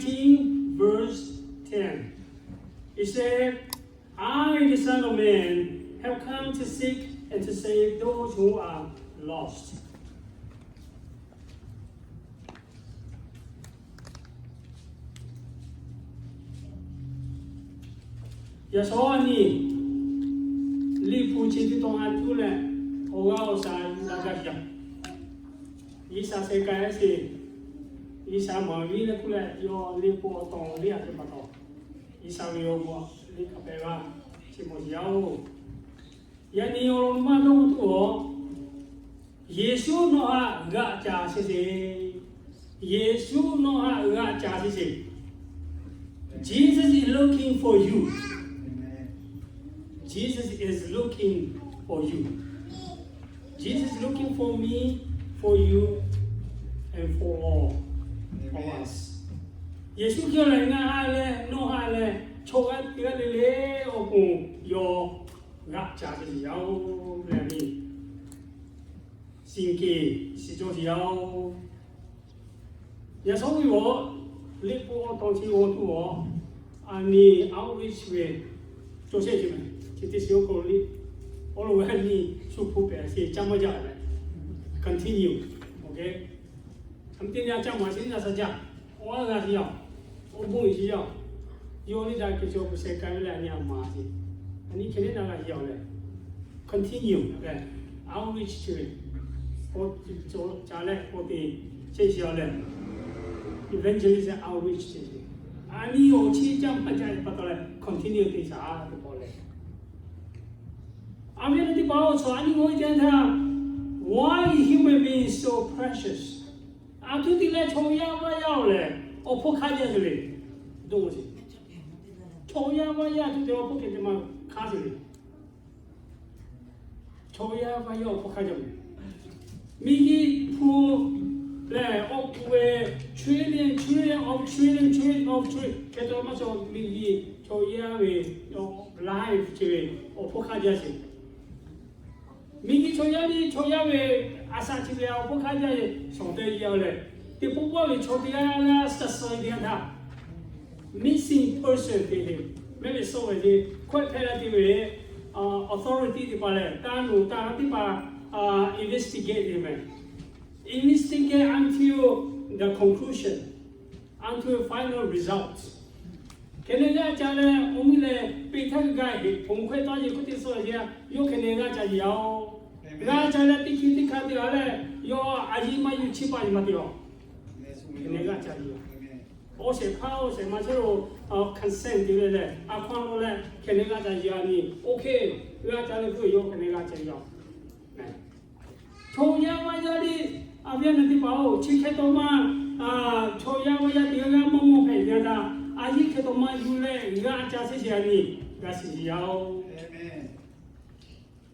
nineteen, verse ten. It said, "I, the Son of Man, have come to seek and to save those who are lost." Yaꞈ shawˉ nyi, Liꞈ hpu chi teˇ tawn a tuˉ leh, awˬ g'aˇ awˬ shaˍ la gaˇ yaˇ. G'uiˬsha sheh k'ai sheˍ. G'uiˬsha maˍ viˉ leh kuˇ leh, yawˇ Liꞈ hpu awˬ tawn liˇ a teˇ pa taw, G'uiˬsha ve awˬ bon liˇ hk'a pehꞈ g'a, chi mawˬ yaˇ-oˬ. Yaꞈ nyi awˬ lawn maˇ dawˇ tuˬ awˬ, Yeˍsuˆ nawˬ htaꞈ g'aꞈ ca sheˍ sheˍ. Yeˍsuˆ nawˬ htaꞈ g'aꞈ ca sheˍ sheˍ. Jesus is looking for you. Jesus is looking for you. Jesus is looking for me, for you, and for all of us. Yeˍsuˆ Hkriꞈ lehˬ ngaˬ ha leh nawˬ ha leh chaw g'aˇ teˇ g'aˇ le le awˬ pon yawˇ g'aꞈ ca sheˍ yaˇ-oˬ leh ni, shiˍ keˍ shiˍ cawˇ sheˍ yaˇ-oˬ. Yaꞈ shawˉ ve awˬ, Liꞈ hpu awˬ tawn chi awˬ tuˬ awˬ, a nyi outreach ve cawˬ sheˍ sheˍ meh. Chi teˇ shiˍ awˬ hk'aw lo le, awˬ lawn ve a nyi shu hpu pehꞈ sheˍ caˇ maˇ jaˇ leh, continue. Aˬ miˍ teˇ nyi a caˇ maˍ sheˍ nyi a sha jaˇ. Awˬ g'aˇ g'a sheˍ yaˇ-oˬ, awˬ bon sheˍ yaˇ-oˬ. Yawˇ liˇ daꞈ kehˬ chi awˬ hpu sheh k'ai ve leh a nyi a maˍ sheˍ. A nyi hkeh neˉ na g'a sheˍ yaˇ-oˬ leh, continue leh, outreach chi ve, awˬ ca leh awˬ te chehˇ sheˍ yaˇ leh, evangelist outreach chi ve, a nyi awˬ chi caˇ maˇ jaˇ ve pa taw leh continue te shaˍ teˇ pawˆ leh, a miˍ teˇ hpaˍ-oˬ, chaw a nyi g'awˇ ve teˇ yanˇ htaˇ, why human being so precious? A htoꞈ te leh chaw yaˇ vaˇ yaˇ-oˬ lehˬ, awˬ hpawˇ hk'aˇ jaˇ ve le. Dawˇ ve, chaw yaˇ vaˇ yaˇ a htoꞈ te awˬ hpawˇ hk'e te maˇ hk'aˇ ve le. Chaw yaˇ vaˇ yaˇ awˬ hpawˇ hk'aˇ jaˇ ve. Miˬguiˬ hpu lehˬ awˬ hpu ve trillion, trillion of trillion, trillion of trillion hk'e te maˇ cawˬ. Miˬguiˬ chaw yaˇ ve life chi ve awˬ hpawˇ hk'aˇ jaˇ sheˍ. Miˬguiˬ chaw yaˇ ve, chaw yaˇ ve a shaꞈ chi ve awˬ hpawˇ hk'aˇ jaˇ ve shawˍ te yaˇ leh, teˇ pawˆ pawˆ ve chaw teˇ g'aˇ g'aˇ suh suh ve teˇ yanˇ htaˇ, missing person te le, mehˆ ve suh ve le, hkawehˇ hpehˇ la te ve, authority teˇ hpaˍ lehˬ, taˇ nuˬ taˇ teˇ hpaˍ investigate te meh. Investigate until the conclusion, until final result. Hkeh ne g'aˇ ca leh awˬ miˇ lehˬ, peꞈ htaˇ g'a heˍ hponˬ hkawehˇ taˇ yeˬ k'oˆ teˇ suh ve, yawˇ hkeh ne g'aˇ ca yeˬ yaˇ-oˬ. G'aˇ ca leh teˇ hkiˇ teˇ hkanˇ te a leh, yawˇ a yiˇ maˇ yuˬ chi pa yeˬ maˇ te-oˬ. Hkeh ne g'aˇ ca yeˬ yaˇ. Awˬ shehˍ hpaˇ awˬ shehˍ ma chehˇ lo consent te ve lehˬ, a hkawˇ lo leh hkeh ne g'aˇ ca yeˬ yaˇ ni, OK, g'aˇ ca leh k'oˆ ve yawˇ hkeh ne g'aˇ ca yeˬ yaˇ. Chaw yaˇ vaˇ yaˇ le, a viˉ a nyi teˇ hpaˍ-oˬ, chi hk'e taw maˇ, chaw yaˇ vaˇ yaˇ teˇ g'aˇ g'aˇ mawˇ mawˇ hpehꞈ ve htaˇ, a yiˇ hk'e taw maˇ yuˬ leh g'aˇ ca sheˍ sheˍ a nyi g'a shiˍ yaˇ-oˬ.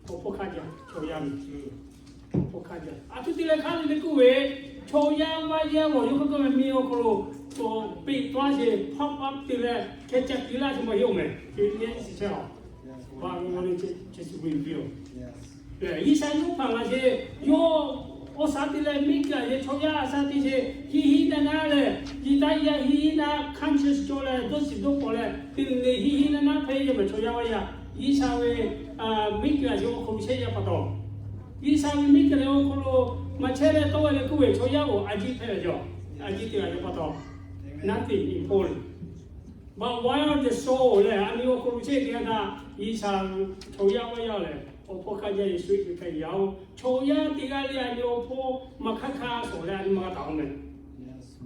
Awˬ hpawˇ hk'aˇ jaˇ, chaw yaˇ miˬ, awˬ hpawˇ hk'aˇ jaˇ. A htoꞈ te leh hk'aˇ le le k'oˆ ve, chaw yaˇ vaˇ yaˇ awˬ yawˇ hk'aˇ kaˇ ve miˬ awˬ hk'aw lo peꞈ tawˇ sheˍ, pop up te leh hkeh ca piˇ laˇ sheˍ maˇ heˆ-oˬ meh. Chi nyi shiˍ chehˇ-oˬ. G'uiˬsha yawˇ hpanˍ laˇ sheˍ, yawˇ awˬ shaˍ te leh miˉ kaꞈ yehˬ chaw yaˇ a shaˍ te sheˍ, hiˆ hiˆ naˆ naˆ lehˬ, yiˬ taˇ yaˇ hiˆ hiˆ naˆ conscience cawˬ leh, dawˇ shiˍ dawˇ hpawꞈ leh, teˇ le hiˆ hiˆ naˆ naˆ hpehꞈ ve meh chaw yaˇ vaˇ yaˇ. G'uiˬsha ve miˉ kaꞈ yehˬ awˬ hk'aw lo chehˇ yaˇ pa taw, G'uiˬsha ve miˉ kaꞈ yehˬ awˬ hk'aw lo maˇ chehˇ leh tawˇ ve le k'oˆ ve chaw yaˇ-oˬ, a ciˉ hpehꞈ ve yoˬ. A ciˉ te ve pa taw, nothing important. But while the soul lehˬ, a nyi awˬ hk'aw lo chehˇ teˇ g'aˇ htaˇ, G'uiˬsha chaw yaˇ vaˇ yaˇ lehˬ, awˬ hpawˇ hk'aˇ jaˇ Yeˍsuˆ Hkriꞈ hpehꞈ ve yoˬ. Chaw yaˇ teˇ g'aˇ le a nyi awˬ hpawˇ maˇ hk'aˇ hk'aˇ shawˍ leh a nyi maˇ g'a taˍ-oˬ meh.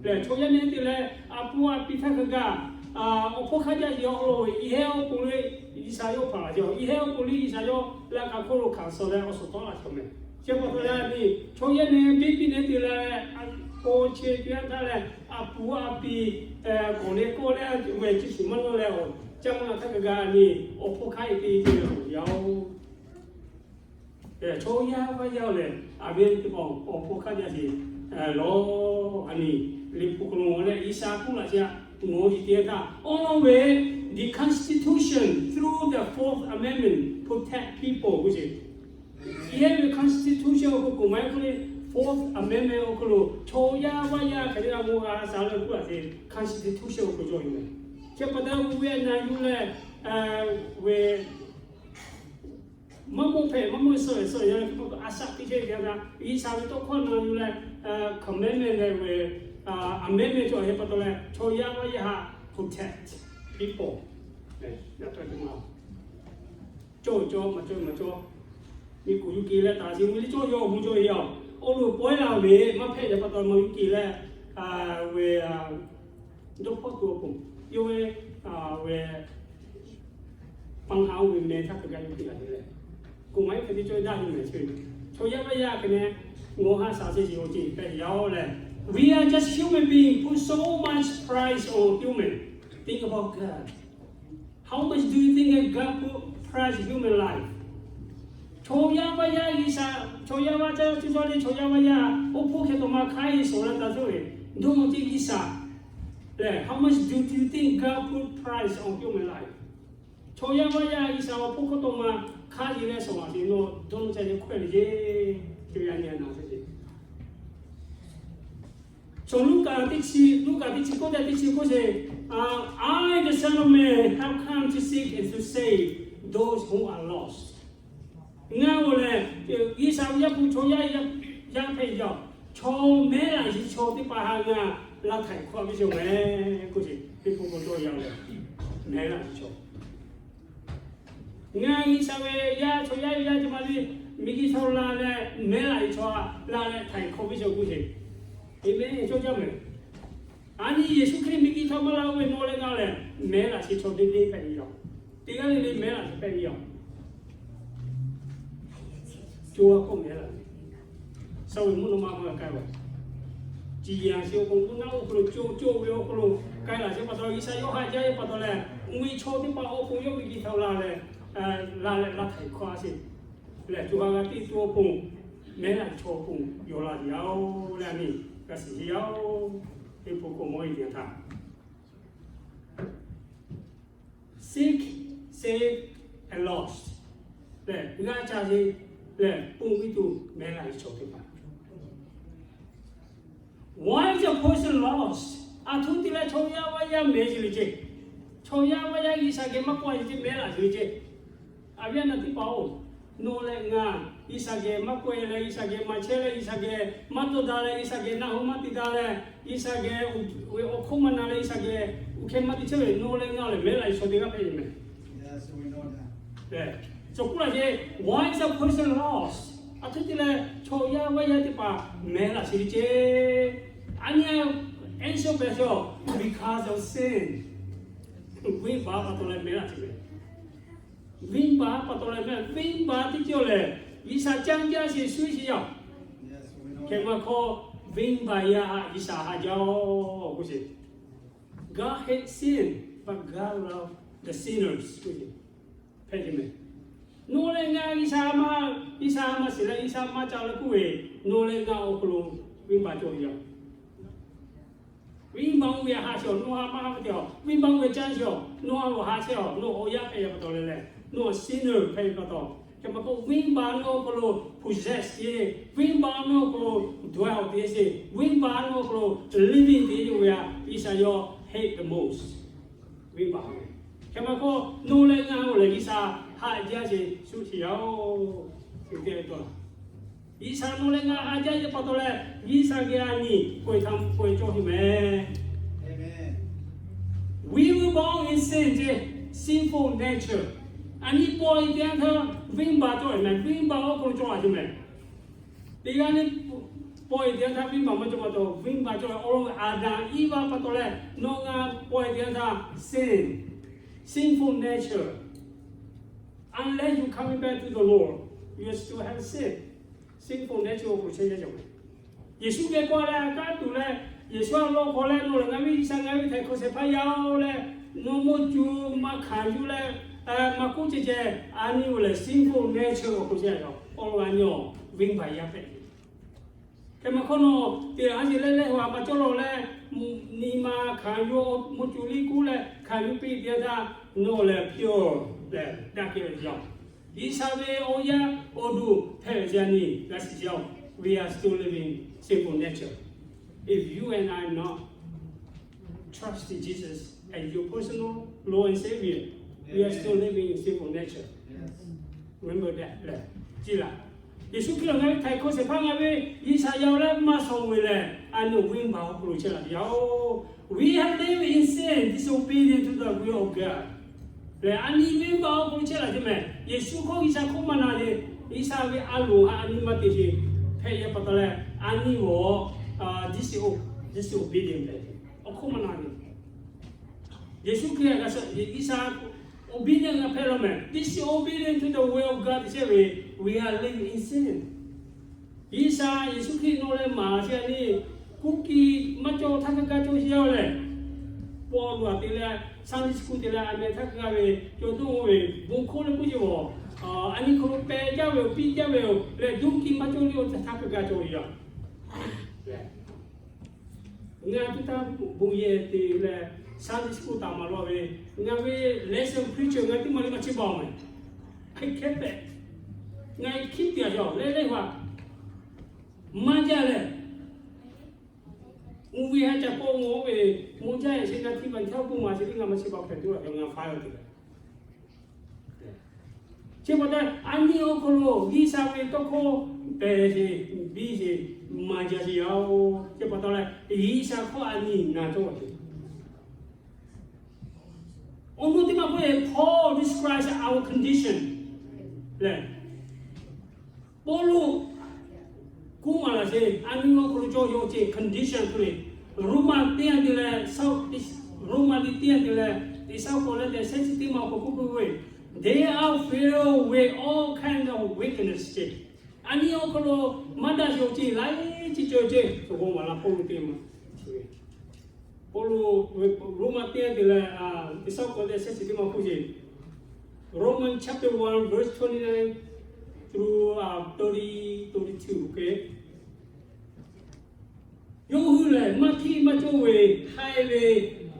Lehˬ chaw yaˇ nehˬ te leh a pon a piˇ htaˇ hk'a gaˬ, awˬ hpawˇ hk'aˇ jaˇ yawˇ lo ve, i heh awˬ pon le G'uiˬsha yawˇ hpanˍ laˇ ve, i heh awˬ pon le G'uiˬsha yawˇ laꞈ ka hk'oˆ lo hkanˍ suh leh awˬ suhˍ tawˆ la chaw meh. Chi pa taw leh a nyi chaw yaˇ nehˬ biˇ piˇ nehˬ te leh, a pon chi piˇ htaˇ leh, a pon a piˇ k'awꞈ le k'oˆ leh, vehˬ chi shiˍ maˇ nawˇ leh, caˇ maˇ na htaˇ hk'a gaˬ a nyi awˬ hpawˇ hk'aˇ e te te yaˇ-oˬ. Chaw yaˇ vaˇ yaˇ lehˬ, a ve teˇ hpaˍ awˬ hpawˇ hk'aˇ jaˇ sheˍ lawˬ. A nyi Liꞈ hpu hk'aw lo leh G'uiˬsha k'oˆ laꞈ sheˍ, ngaˬ hui teˇ htaˇ awˬ lawn ve, the constitution through the fourth amendment protect people k'oˆ sheˍ. Yehˬ ve constitution awˬ hk'aw lo k'oˍ maˇ heˆ k'oˆ le, Fourth Amendment awˬ hk'aw lo chaw yaˇ vaˇ yaˇ hk'e te g'a mawˬ g'a sha leh k'oˆ laꞈ te, constitution awˬ hk'aw lo cawˬ yoˬ meh. Chi pa taw uˇ ve a na yuˬ leh, ve maˇ mawˇ hpehꞈ maˇ mawˇ suh suh yaˇ leh hk'e pa taw a shaꞈ teˇ chehˇ ve a na G'uiˬsha ve tawˇ hkawˇ na yuˬ leh, commandment leh ve amendment cawˬ ve pa taw leh chaw yaˇ vaˇ yaˇ htaꞈ protect people. Cawˬ cawˬ maˇ cawˬ maˇ cawˬ, miˬ guiˬ yuˬ kehˬ leh taˍ sheˍ ve le cawˇ yaw awˬ bon cawˬ ve yoˬ. Awˬ loˍ pawehˇ laˇ ve maˇ hpehꞈ ve pa taw maˇ yuˬ kehˬ leh, ve dawˇ hpawˇ tuˬ awˬ pon yawˇ ve, ve pa haˍ oˇ ve meh htaˇ hk'e g'a yuˬ kehˬ laˇ ve leh, k'oˍ maˇ heˆ hk'e te cawˇ daꞈ ve meh chi ve chaw yaˇ vaˇ yaˇ hk'e ne, ngaˬ hui ha shaˍ sheˍ awˬ ceuˬ hpehꞈ yaˇ-oˬ leh, we are just human beings put so much price on human. Think about God. How much do you think that God put price human life? Chaw yaˇ vaˇ yaˇ G'uiˬsha, chaw yaˇ vaˇ caˇ cuˇ caˇ le chaw yaˇ vaˇ yaˇ oˇ hpawˇ hk'e taw ma hk'aˇ e shawˍ la taˍ tuˬ ve, dawˇ nyi teˇ G'uiˬsha lehˬ, how much do you think God put price on human life? Chaw yaˇ vaˇ yaˇ G'uiˬsha awˬ hpawˇ hk'aw taw ma hk'aˇ e leh shawˍ laꞈ sheˍ nawˬ dawˇ nyi caˇ leh hkawehˇ ve ceˇ, chi ve a nyi a na sheˍ. Chaw Luˉkaꞈ teˇ chi, Luˉkaꞈ teˇ chi k'oˆ tehꞈ teˇ chi k'oˆ sheˍ, I, the Son of Man, have come to seek and to save those who are lost. Ngaˬ-oˬ lehˬ G'uiˬsha ve Yaˇ hpu chaw yaˇ, yaˇ hpehꞈ yaˇ, chaw mehˉ laꞈ sheˍ chaw teˇ hpaˍ htaꞈ ngaˬ laˇ htaiˍ hkawˇ ve sheˍ-oˬ meh k'oˆ sheˍ. Teˇ hpu k'o dawˇ yaˇ lehˬ mehˉ laꞈ sheˍ chaw Ngaˬ G'uiˬsha ve yaˇ chaw yaˇ ve yaˇ teˇ hpaˍ le, miˬguiˬ htaꞈ la leh mehˉ laꞈ sheˍ chaw laˇ leh htaiˍ hkawˇ ve sheˍ k'oˆ sheˍ. Aˍmenˍ. Cawˇ jaˇ mehˍ. Aˬ nyi Yeˍsuˆ Hkriꞈ miˬguiˬ htaꞈ maˇ laˇ oˇ ve nawˬ leh ngaˬ lehˬ mehˉ laꞈ sheˍ chaw deˇ deˇ hpehꞈ ve yoˬ. Teˇ g'aˇ le le mehˉ laꞈ sheˍ hpehꞈ ve yoˬ. Cawˇ a k'oˆ mehˉ laꞈ sheˍ shaˍ ve mvuhˇ naw ma maˇ g'a k'ai-oˬ. Ciˍ yanˍ sheˍ awˬ pon mvuhˇ naw ma awˬ hk'aw lo cawˇ cawˇ ve awˬ hk'aw lo k'ai laꞈ sheˍ pa taw G'uiˬsha yawˇ haꞈ jaˇ ve pa taw lehˬ, mvuhˇ miˬ chaw teˇ hpaˍ awˬ pon yawˇ miˬguiˬ htaꞈ la leh, la leh laˇ htaiˍ hkawˇ a sheˍ. Lehˬ co ha g'a tiˇ tuˬ awˬ pon mehˉ laꞈ chaw awˬ pon yaw la yaˇ-oˬ leh a nyi g'a shiˍ yaˇ-oˬ. Teˇ hpu k'o mawˇ e teˇ yanˇ htaˇ seek, save, and lost lehˬ g'a ca le lehˬ ponˬ ve tuˬ mehˉ laꞈ sheˍ chaw teˇ hpaˍ. Why is a person lost? Aˬ htoꞈ te leh chaw yaˇ vaˇ yaˇ mehˉ sheˍ ve ceˇ. Chaw yaˇ vaˇ yaˇ G'uiˬsha geh maˇ k'awꞈ sheˍ ceˇ, mehˉ laꞈ sheˍ ve ceˇ. A viˉ a na teˇ hpaˍ-oˬ, nawˬ leh ngaˬ G'uiˬsha geh maˇ k'awꞈ leh, G'uiˬsha geh maˇ chehˇ leh, G'uiˬsha geh maˇ tawˇ daꞈ leh, G'uiˬsha geh naˆ hoꞈ maˇ te daꞈ leh, G'uiˬsha geh ve awˬ hk'oˆ maˇ na leh, G'uiˬsha geh uˇ hkeh maˇ te chehˇ ve nawˬ leh ngaˬ lehˬ mehˉ laꞈ sheˍ chaw teˇ g'aˇ hpehꞈ ve meh. Cawˬ k'oˆ laˇ sheˍ, why is a person lost? Aˬ htoꞈ te leh chaw yaˇ vaˇ yaˇ teˇ hpaˍ mehˉ laꞈ sheˍ ve ceˇ. A nyi a, answer hpehꞈ ve, because of sin. Venˇbaˆ pa taw leh mehˉ laꞈ sheˍ ve. Venˇbaˆ pa taw leh mehˉ, venˇbaˆ teˇ ceuˬ lehˬ G'uiˬsha caˇ jaˇ sheˍ shuˉ sheˍ yaˇ. Hk'e maˇ hkawˇ, venˇbaˆ yaˇ htaꞈ G'uiˬsha haꞈ jaˇ-oˬ k'oˆ sheˍ. God hate sin, but God love the sinners k'oˆ sheˍ. Hpehꞈ ve meh. Nawˬ leh ngaˬ G'uiˬsha maˇ, G'uiˬsha maˇ shiˍ leh G'uiˬsha maˇ ca leh k'oˆ ve, nawˬ leh ngaˬ awˬ hk'aw lo venˇbaˆ cawˬ ve yoˬ. Venˇbaˆ oˇ ve haꞈ sheˍ-oˬ, nawˬ haꞈ maˇ haꞈ ve te-oˬ. Venˇbaˆ oˇ ve caˇ sheˍ-oˬ, nawˬ haꞈ lo haꞈ sheˍ-oˬ. Nawˬ awˬ yaˇ hpehꞈ ve pa taw leh lehˬ, nawˬ sinner hpehꞈ ve pa taw. Hk'e maˇ k'oˆ, venˇbaˆ nawˬ awˬ hk'aw lo possess te, venˇbaˆ nawˬ awˬ hk'aw lo dwell te sheˍ, venˇbaˆ nawˬ awˬ hk'aw lo living te yoˬ ve a, G'uiˬsha yawˇ hate the most. Venˇbaˆ. Hk'e maˇ k'oˆ, nawˬ leh ngaˬ-oˬ lehˬ G'uiˬsha haꞈ jaˇ sheˍ shuˉ sheˍ yaˇ-oˬ. G'uiˬsha nawˬ leh ngaˬ haꞈ jaˇ ve pa taw leh G'uiˬsha geh a nyi k'oꞈ-e htaꞈ k'oꞈ-e cawˇ tuˬ meh. We were born in sin, sinful nature. A nyi paw e teˇ yanˇ htaˇ venˇbaˆ cawˬ-e meh, venˇbaˆ awˬ hk'aw lo cawˬ a tuˬ meh. Teˇ g'aˇ le paw e teˇ yanˇ htaˇ venˇbaˆ maˇ cawˬ pa taw, venˇbaˆ cawˬ-e awˬ lawn ve Aˍdanˍ Iˉvaˆ pa taw leh, nawˬ ngaˬ paw e teˇ yanˇ htaˇ sin, sinful nature. Unless you coming back to the Lord, you still have sin. Sinful nature awˬ hk'aw lo chehˇ jaˇ cawˬ. Yeˍsuˆ geh k'awꞈ leh a kaˉ tuˬ leh, Yeˍsuˆ a lawn hk'aw leh nawˬ lehˬ ngaˬ ve G'uiˬsha ngaˬ ve htaiˍ hkawˇ shehˍ hpaˇ yaˇ-oˬ leh, nawˬ mawˇ cuˬ maˇ hkanˍ yuˬ leh, maˇ k'oˆ ceh ceh, a nyi-oˬ lehˬ sinful nature awˬ hk'aw lo chehˇ a yoˬ. Awˬ lawn a nyi-oˬ, venˇbaˆ yaˇ hpehꞈ ve. Hk'e maˇ hk'awˇ nawˬ teˇ g'aˇ sheˍ leh leh a maˇ cawˇ lawˬ leh, nyi ma hkanˍ yuˬ, mawˇ cuˬ liˇ k'oˆ leh hkanˍ yuˬ piˇ teˇ yanˇ htaˇ, nawˬ lehˬ pure lehˬ daꞈ kehˬ ve yoˬ. G'uiˬsha ve awˬ yaˇ awˬ duˬ hpehꞈ ve a nyi g'a shiˍ jaˇ-oˬ. we are still living sinful nature. If you and I not trust Jesus as your personal Lord and Savior, we are still living in sinful nature. Remember that. လ Yeˍsuˆ Hkriꞈ ngaˬ ve htaiˍ hkawˇ shehˍ hpaˇ ngaˬ ve G'uiˬsha yaˇ leh maˇ shawˍ ve lehˬ, a nyi awˬ venˇbaˆ awˬ hk'aw lo chehˇ laˬ ve yoˬ. We have lived in sin, disobedient to the will of God. Lehˬ a nyi venˇbaˆ awˬ hk'aw lo chehˇ laˬ ve mehˬ. Yeˍsuˆ hkawˇ G'uiˬsha hkawˇ maˇ na ve, G'uiˬsha ve a loˍ a nyi maˇ te ve hpehꞈ ve pa taw leh, a nyi g'awˬ disobedient tehꞈ awˬ hkawˇ maˇ na ve. Yeˍsuˆ Hkriꞈ g'a shuˍ, G'uiˬsha obedient g'a hpehꞈ law mehˬ. Disobedient to the will of God te chehˇ ve, we are living in sin. G'uiˬsha Yeˍsuˆ Hkriꞈ nawˬ leh maˍ chehˇ a nyi, kuˇ kiˬ maˇ cawˬ htaˇ hk'a gaˇ cawˬ sheˍ yaˇ lehˬ, paw luˬ a te leh, Sunday school te leh, a meh htaˇ hk'a gaˇ ve cawˬ dawˇ ve bon hk'oˆ leh k'oˆ ce g'awˬ, a nyi hk'aw lo peh jaˇ ve yoˬ, piˇ jaˇ ve yoˬ lehˬ, duˇ kiˬ maˇ cawˬ le awˬ htaˇ hk'a gaˇ cawˬ ve yoˬ. Ngaˬ tuˇ taˇ bon yehˬ te leh, Sunday school taˍ maˍ law ve, ngaˬ ve lesson preacher ngaˬ teˇ maˬ le maˇ chi baˬ mehˬ. Hk'e hkehˉ tehꞈ, ngaˬ hkiˉ te a yaw leh leh haꞈ maˇ jaˇ leh, uˇ ve ha ca k'awˇ ngaw ve, maw jaˇ e sheˍ ngaˬ htiˇ baˬ htaˇ k'oˆ maˍ sheˍ teˇ ngaˬ maˇ chi baˬ hpehꞈ tuˬ a yaw ngaˬ fa yaw te leh Chi pa taw, a nyi awˬ hk'aw lo G'uiˬsha ve tawˇ hkawˇ pehˬ sheˍ, biˇ sheˍ, maˍ jaˇ sheˍ yaˇ oˬ. Chi pa taw leh, G'uiˬsha hkawˇ a nyi na cawˇ sheˍ. Awˬ nu teˇ maˬ k'oˆ ve, Paul describes our condition lehˬ, Pawˇluꞈ k'oˆ maˍ laˬ sheˍ, a nyi awˬ hk'aw lo cawˬ yaw ce condition hk'e le. Roˉmaꞈ teˇ yanˇ te leh, Roˉmaꞈ liꞈ teˇ yanˇ te leh, teˇ shaˉ k'awꞈ leh tehꞈ shehˆ chi teˇ maˬ awˬ hk'aw k'oˆ k'oˆ ve, They are filled with all kinds of wickedness ce. A nyi awˬ hk'aw lo maˇ daꞈ yaw ce laiˉ ceuˬ cawˬ ce, awˬ g'aw maˍ laˇ Pawˇluꞈ teˇ maˬ. Pawˇluꞈ, Roˉmaꞈ teˇ yanˇ te leh, teˇ shaˉ k'awꞈ leh shehˆ chi teˇ maˬ k'oˆ ce. Romans chapter one verse twenty nine through thirty, thirty two, okay. Yawˇ hui lehˬ, maˇ hkiˆ maˇ cawˇ ve, haiˬ ve,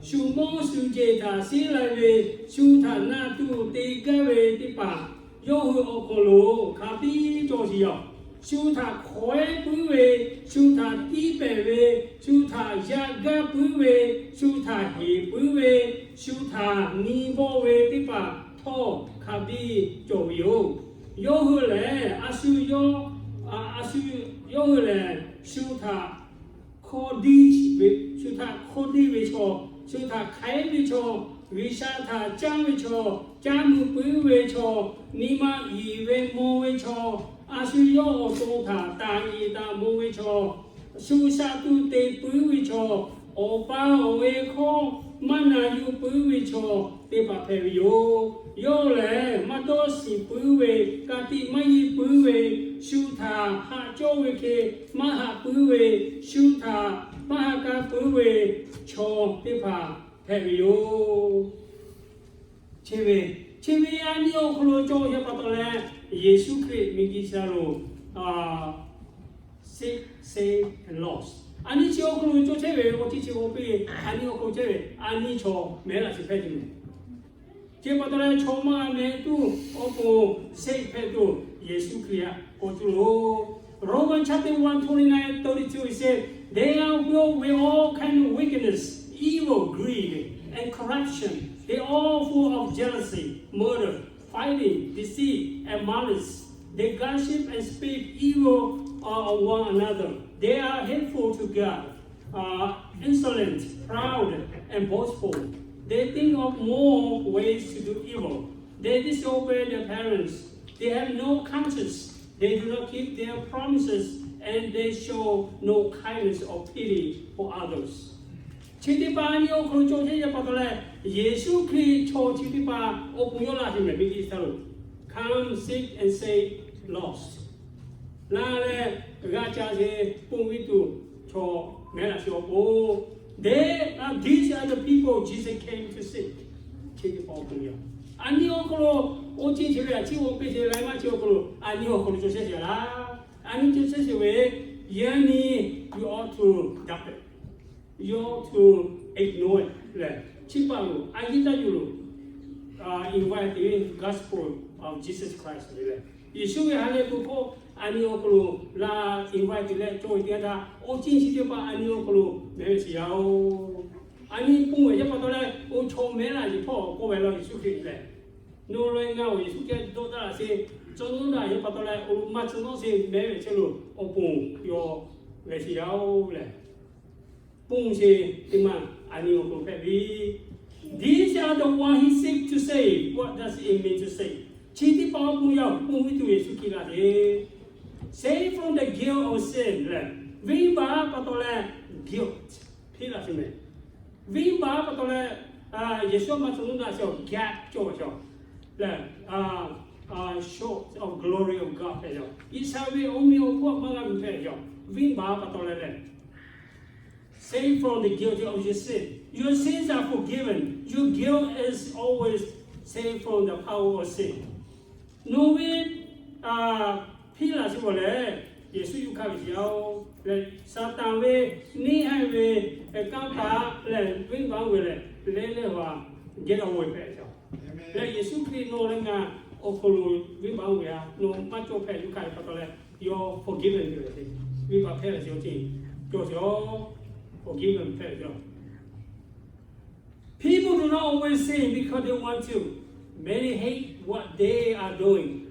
shu mawˇ shu jehˬ htaꞈ sheˉ lai ve, shu htaꞈ na tuˬ te gaˇ ve teˇ hpaˍ, yawˇ hui awˬ hk'aw lo hk'a biˇ cawˬ sheˍ yaˇ. Shu htaꞈ hk'awehˉ puiˉ ve, shu htaꞈ tiˇ pehˍ ve, shu htaꞈ yaꞈ gaˇ puiˉ ve, shu htaꞈ heˍ puiˉ ve, shu htaꞈ nyi bawˆ ve teˇ hpaˍ htawˇ hk'a biˇ cawˬ ve yoˬ. Yawˇ hui lehˬ, a shu yawˇ, a shu, yawˇ hui lehˬ, shu htaꞈ hkawˇ diˇ, shu htaꞈ hkawˇ diˇ ve chaw, shu htaꞈ hk'aiˉ ve chaw, G'uiˬsha htaꞈ caˇ ve chaw, caˇ mvuh puiˉ ve chaw, nyi ma iˍ ve maw ve chaw, a shu yawˇ awˬ to htaꞈ taˍ iˍ taˍ maw ve chaw, shu sha tuˬ te puiˉ ve chaw, awˬ pa awˬ e hkawˇ maˇ na yuˬ puiˉ ve chaw teˇ hpaˍ hpehꞈ ve yoˬ. Yawˇ lehˬ, maˇ dawˇ shiˍ puiˉ ve, ka tiꞈ maˇ yeˇ puiˉ ve, shu htaꞈ haꞈ cawˇ ve hk'e maˇ haꞈ puiˉ ve, shu htaꞈ maˇ haꞈ ka puiˉ ve chaw teˇ hpaˍ hpehꞈ ve yoˬ. Chi ve, chi ve a nyi awˬ hk'aw lo cawˬ yaˇ pa taw leh, Yeˍsuˆ Hkriꞈ miˬguiˬ chi a lo save, save and lost. A nyi chi awˬ hk'aw lo cawˬ chehˇ ve awˬ ceuˬ chi awˬ piˇ, a nyi awˬ hk'aw lo cawˬ chehˇ ve a nyi chaw mehˍ laꞈ chi hpehꞈ tuˬ mehˍ. Chi pa taw leh chaw maˇ g'a mehˍ tuˬ awˬ pon save hpehꞈ tuˬ Yeˍsuˆ Hkriꞈ htaꞈ k'awꞈ cuˇ loˬ. Romans chapter one twenty nine thirty two, it says, They are filled with all kinds of wickedness, evil, greed, and corruption. They are full of jealousy, murder, fighting, deceit, and malice. They gossip and speak evil of one another. They are hateful to God, uh, insolent, proud, and boastful. They think of more ways to do evil. They disobey their parents. They have no conscience. They do not keep their promises, and they show no kindness or pity for others. Chi teˇ hpaˍ a nyi awˬ hk'aw lo cawˬ chehˇ ve pa taw leh, Yeˍsuˆ Hkriꞈ chaw chi teˇ hpaˍ awˬ pon yawˇ laˇ ve mehˍ ve iˉ htaˇ lo, come, seek, and save lost. Laˇ leh g'a ca sheˍ ponˬ ve tuˬ chaw mehˍ laꞈ chi awˬ pon. They are, these are the people Jesus came to seek. Chi teˇ hpaˍ awˬ pon yaˇ. A nyi awˬ hk'aw lo oˇ ceuˬ chi ve a chi awˬ pon sheˍ leh maˇ chi awˬ hk'aw lo a nyi awˬ hk'aw lo cawˬ chehˇ sheˍ laˇ. A nyi cawˬ chehˇ sheˍ ve, yaˇ nyi, you ought to doubt it. You ought to ignore it leh, chi pa lo a yiˇ taˇ yuˬ lo, invite the gospel of Jesus Christ ve leh, Yeˍsuˆ ve ha lehˬ bon hkawˇ A nyi awˬ hk'aw lo laˇ invite leh cawˬ ve teˇ g'aˇ htaˇ, awˬ ceuˬ chi teˇ hpaˍ a nyi awˬ hk'aw lo mehˍ ve shiˍ yaˇ-oˬ. A nyi pon ve yaˇ pa taw leh, oˇ chaw mehˍ laˇ yeˬ hpawˇ k'oˆ ve law Yeˍsuˆ Hkriꞈ lehˬ, nawˬ leh ngaˬ-oˬ, Yeˍsuˆ Hkriꞈ dawˇ taˍ laˇ sheˍ, tcuh nawˉ daꞈ yaˇ pa taw leh, awˬ lo maˇ tcuh nawˉ sheˍ mehˍ ve chehˇ lo awˬ pon yaw ve shiˍ yaˇ-oˬ lehˬ, pon sheˍ teˇ maˬ a nyi awˬ hk'aw lo hpehꞈ ve. These are the one he seek to save. What does it mean to save? Chi teˇ hpaˍ awˬ pon yaˇ-oˬ, pon ve tuˬ Yeˍsuˆ Hkriꞈ laˇ sheˍ. Save from the guilt of sin lehˬ, venˇbaˆ pa taw leh guilt hpiˇ laˇ sheˍ mehˍ. Venˇbaˆ pa taw leh, Yeˍsuˆ maˇ tcuh nawˉ daꞈ sheˍ awˬ geh cawˬ ve chaw lehˬ, short of glory of God hpehꞈ yaˇ. G'uiˬsha ve awˬ meꞈ awˬ hponˇ maˇ g'a mui hpehꞈ yaˇ. Venˇbaˆ pa taw leh lehˬ, save from the guilt of your sin. Your sins are forgiven. Your guilt is always saved from the power of sin. Nawˬ ve hpiˇ laˇ sheˍ ve lehˬ, Yeˍsuˆ yuˬ hkanˍ ve shiˍ yaˇ-oˬ lehˬ, Saˍtanˍ ve neˇ haiˬ ve kanˇ paˆ lehˬ, venˇbaˆ ve lehˬ, leh leh g'a get away hpehꞈ yaˇ. Lehˬ Yeˍsuˆ Hkriꞈ nawˬ leh ngaˬ awˬ hk'aw lo venˇbaˆ ve a, nawˬ maˇ cawˬ hpehꞈ yuˬ hkanˍ ve pa taw leh, yaw forgiven ve lehˬ, venˇbaˆ hpehꞈ ve shiˍ awˬ ceuˬ cawˬ sheˍ-oˬ. Forgiven hpehꞈ ve shiˍ. People do not always sin because they want to. Many hate what they are doing,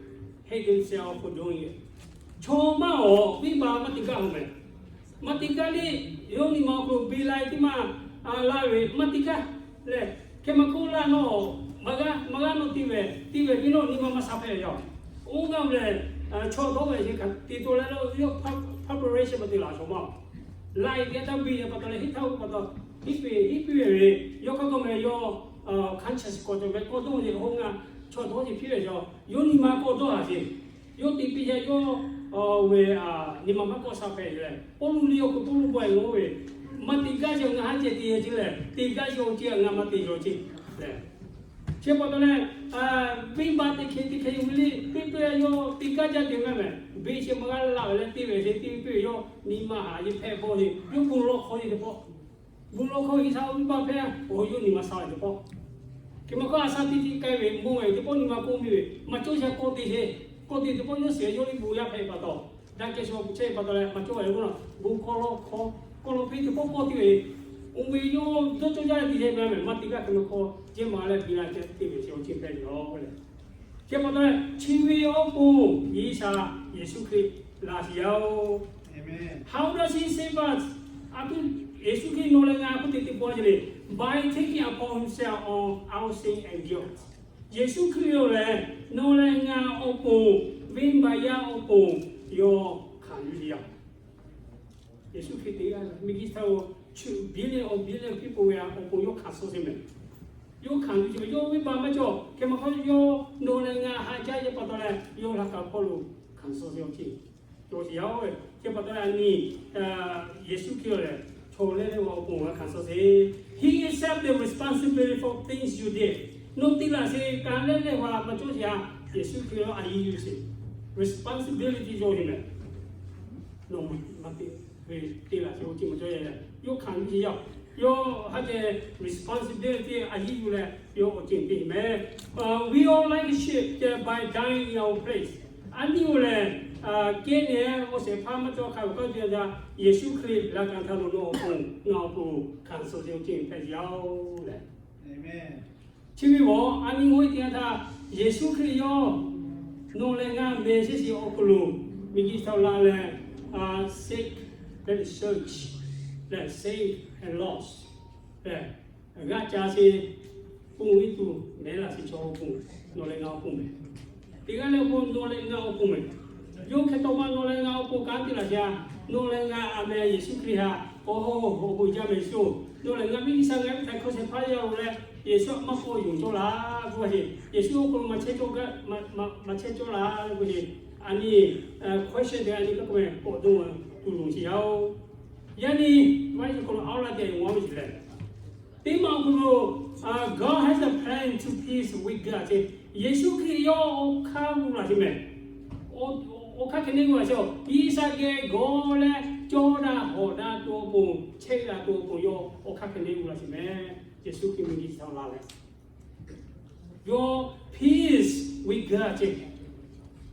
hate themselves for doing it. Chaw maˇ awˬ venˇbaˆ maˇ te gaˇ-oˬ mehˍ. Maˇ te gaˇ le, yawˇ nyi ma awˬ hk'aw lo biˇ la teˇ maˇ laˇ ve maˇ te gaˇ lehˬ, hk'e maˇ hk'oˆ laˇ nawˬ, maˇ g'a maˇ g'a nawˬ te ve, te ve biˇ nawˬ nyi ma maˇ sha hpehꞈ yaˇ. Oˇ g'aˇ lehˬ, chaw dawˇ ve chi hk'aˬ te taw leh lo yawˇ preparation maˇ te laˬ chaw maˇ. Laiˬ ve taˇ biˇ ve pa taw leh hiˉ htaˇ pa taw, hiˉ piˇ hiˉ piˇ ve, yawˇ hk'a gaˬ meh yawˇ conscience k'awꞈ cawˬ ve k'awꞈ dawˇ ve, oˇ g'aˇ chaw dawˇ ve hpiˇ ve yaˇ, yawˇ nyi ma k'awꞈ dawˇ haˍ sheˍ. Yawˇ te piˇ yaˇ yawˇ ve nyi ma maˇ k'awꞈ sha hpehꞈ leh, Pawˇluꞈ liˇ awˬ hk'aw Pawˇluꞈ bawehˬ g'awˇ ve, maˇ te gaˇ sheˍ ngaˬ haˉ ceh te yaˇ ce lehˬ, te gaˇ sheˍ awˬ ceuˬ ngaˬ maˇ te yaw ce lehˬ, chi pa taw leh, venˇbaˆ teˇ hkeh teˇ hkeh yoˬ ve le, piˇ piˇ yawˇ te gaˇ jaˇ te maˇ mehˍ. Beˇ sheˍ maˇ g'a laˇ ve leh te ve sheˍ te piˇ ve yawˇ nyi ma haˍ yeˬ hpehꞈ bawˇ ve, yawˇ bon lawˇ hk'aw yeˬ teˇ pawˆ, bon lawˇ hk'aw G'uiˬsha venˇbaˆ hpehꞈ, awˬ yawˇ nyi ma sha ve teˇ pawˆ. Hk'e maˇ k'oˆ, a sha teˇ tiˉ k'ai ve mawˇ ve teˇ pawˆ nyi ma k'oˆ miˇ ve, maˇ cawˇ sheˍ k'awꞈ te sheˍ, k'awꞈ te teˇ pawˆ yawˇ sheˍ yawˇ liˇ bon yaˇ hpehꞈ pa taw, daꞈ kehˬ sha chehˇ pa taw leh maˇ cawˇ ve k'o, bon hk'aw lawˇ hk'aw, k'aw lo piˇ teˇ pawˆ k'awꞈ te ve, oˇ ve yawˇ dawˇ cawˇ jaˇ leh te sheˍ meh, maˇ te gaˇ hk'e maˇ hk'aw, jehˇ ma leh biˇ la ceh te ve sheˍ awˬ ceuˬ hpehꞈ ve yoˬ lehˬ. Chi pa taw leh chi ve awˬ pon G'uiˬsha Yeˍsuˆ Hkriꞈ laˇ sheˍ yaˇ-oˬ. How does he save us? A tuˬ Yeˍsuˆ Hkriꞈ nawˬ leh ngaˬ hk'oˆ te te pawˇ ce le, by taking upon himself all our sin and guilt. Yeˍsuˆ Hkriꞈ lehˬ nawˬ leh ngaˬ awˬ pon, venˇbaˆ yaˇ awˬ pon yawˇ hkanˍ yuˬ ve yoˬ. Yeˍsuˆ Hkriꞈ te g'a miˬguiˬ htaˇ-oˬ, chu billion awˬ billion people ve awˬ pon yawˇ hkanˍ suh sheˍ mehˍ. Yawˇ hkanˍ yuˬ ve yawˇ venˇbaˆ maˇ cawˬ. Hk'e maˇ hk'aˇ yawˇ nawˬ leh ngaˬ haꞈ jaˇ ve pa taw leh yawˇ laꞈ kaˍ hpawˇ lo hkanˍ suh sheˍ awˬ ceuˬ cawˬ sheˍ yaˇ-oˬ. Chi pa taw leh a nyi Yeˍsuˆ Hkriꞈ lehˬ chaw leh leh ve awˬ pon g'a hkanˍ suh sheˍ. He accept the responsibility for things you did. Nawˬ te laˬ sheˍ kaꞈ leh leh ve maˇ cawˇ sheˍ a. Yeˍsuˆ Hkriꞈ a yiˇ yuˬ sheˍ, responsibility cawˬ sheˍ mehˍ. Nawˬ maˇ te ve te laˬ sheˍ awˬ ceuˬ maˇ cawˇ yaˇ. Yawˇ hkanˍ yuˬ sheˍ yaˇ. Yawˇ ha ceh responsibility a yiˇ yuˬ leh yawˇ awˬ ceuˬ te sheˍ mehˍ. We all like sheep by dying in our place. A nyi-oˬ lehˬ, kehˉ nehˬ awˬ shehˍ hpaˇ maˇ cawˇ hk'a ve k'aw te a, Yeˍsuˆ Hkriꞈ laꞈ kaˍ htaˇ lo nawˬ awˬ pon ngaˬ awˬ pon hkanˍ suh sheˍ awˬ ceuˬ hpehꞈ yaˇ-oˬ lehˬ. Chi ve a nyi g'awˇ teˇ yanˇ htaˇ Yeˍsuˆ Hkriꞈ yawˇ nawˬ leh ngaˬ mehˍ sheˍ shiˍ awˬ hk'aw lo miˬguiˬ htaꞈ la leh, seek, search, leh save and lost, leh g'aˇ ca sheˍ, pon ve tuˬ mehˍ laˬ sheˍ chaw awˬ pon, nawˬ leh ngaˬ awˬ pon mehˍ. Teˇ g'aˇ leh awˬ pon nawˬ leh ngaˬ awˬ pon mehˍ. Yawˇ hk'e tawˇ ma nawˬ leh ngaˬ awˬ pon kanˉ te laˬ sheˍ a. Nawˬ leh ngaˬ a meh Yeˍsuˆ Hkriꞈ htaꞈ awˬ bon jaˇ mehˍ sho. Nawˬ leh ngaˬ miˇ G'uiˬsha ngaˬ hui htaꞈ hkawˇ shehˍ hpaˇ yaˇ-oˬ leh, Yeˍsuˆ htaꞈ maˇ k'awꞈ yonˍ cawˇ laˇ k'oˆ sheˍ. Yeˍsuˆ awˬ hk'aw lo maˇ chehˇ cawˇ laˇ k'oˆ sheˍ. A nyi question te a nyi kaˇ k'oˆ meh k'awꞈ dawˇ tuˬ loˍ sheˍ yaˇ-oˬ. Yaˇ nyi, maˇ heˆ k'o lo awˬ laˇ ceh yonˍ a ve sheˍ lehˬ, teˇ maˬ awˬ hk'aw lo, God has a plan to peace with God ce. Yeˍsuˆ Hkriꞈ yawˇ awˬ hk'aˇ g'uˇ laˬ sheˍ mehˍ. Awˬ hk'aˇ hk'e neˇ g'uˇ laˬ sheˍ-oˬ, G'uiˬsha geh gawˬ leh cawˇ daꞈ hawˍ daꞈ tuˬ awˬ pon, chehˇ daꞈ tuˬ awˬ pon yawˇ awˬ hk'aˇ hk'e neˇ g'uˇ laˬ sheˍ mehˍ. Yeˍsuˆ Hkriꞈ miˬguiˬ chi htaꞈ la leh, yawˇ peace with God ce.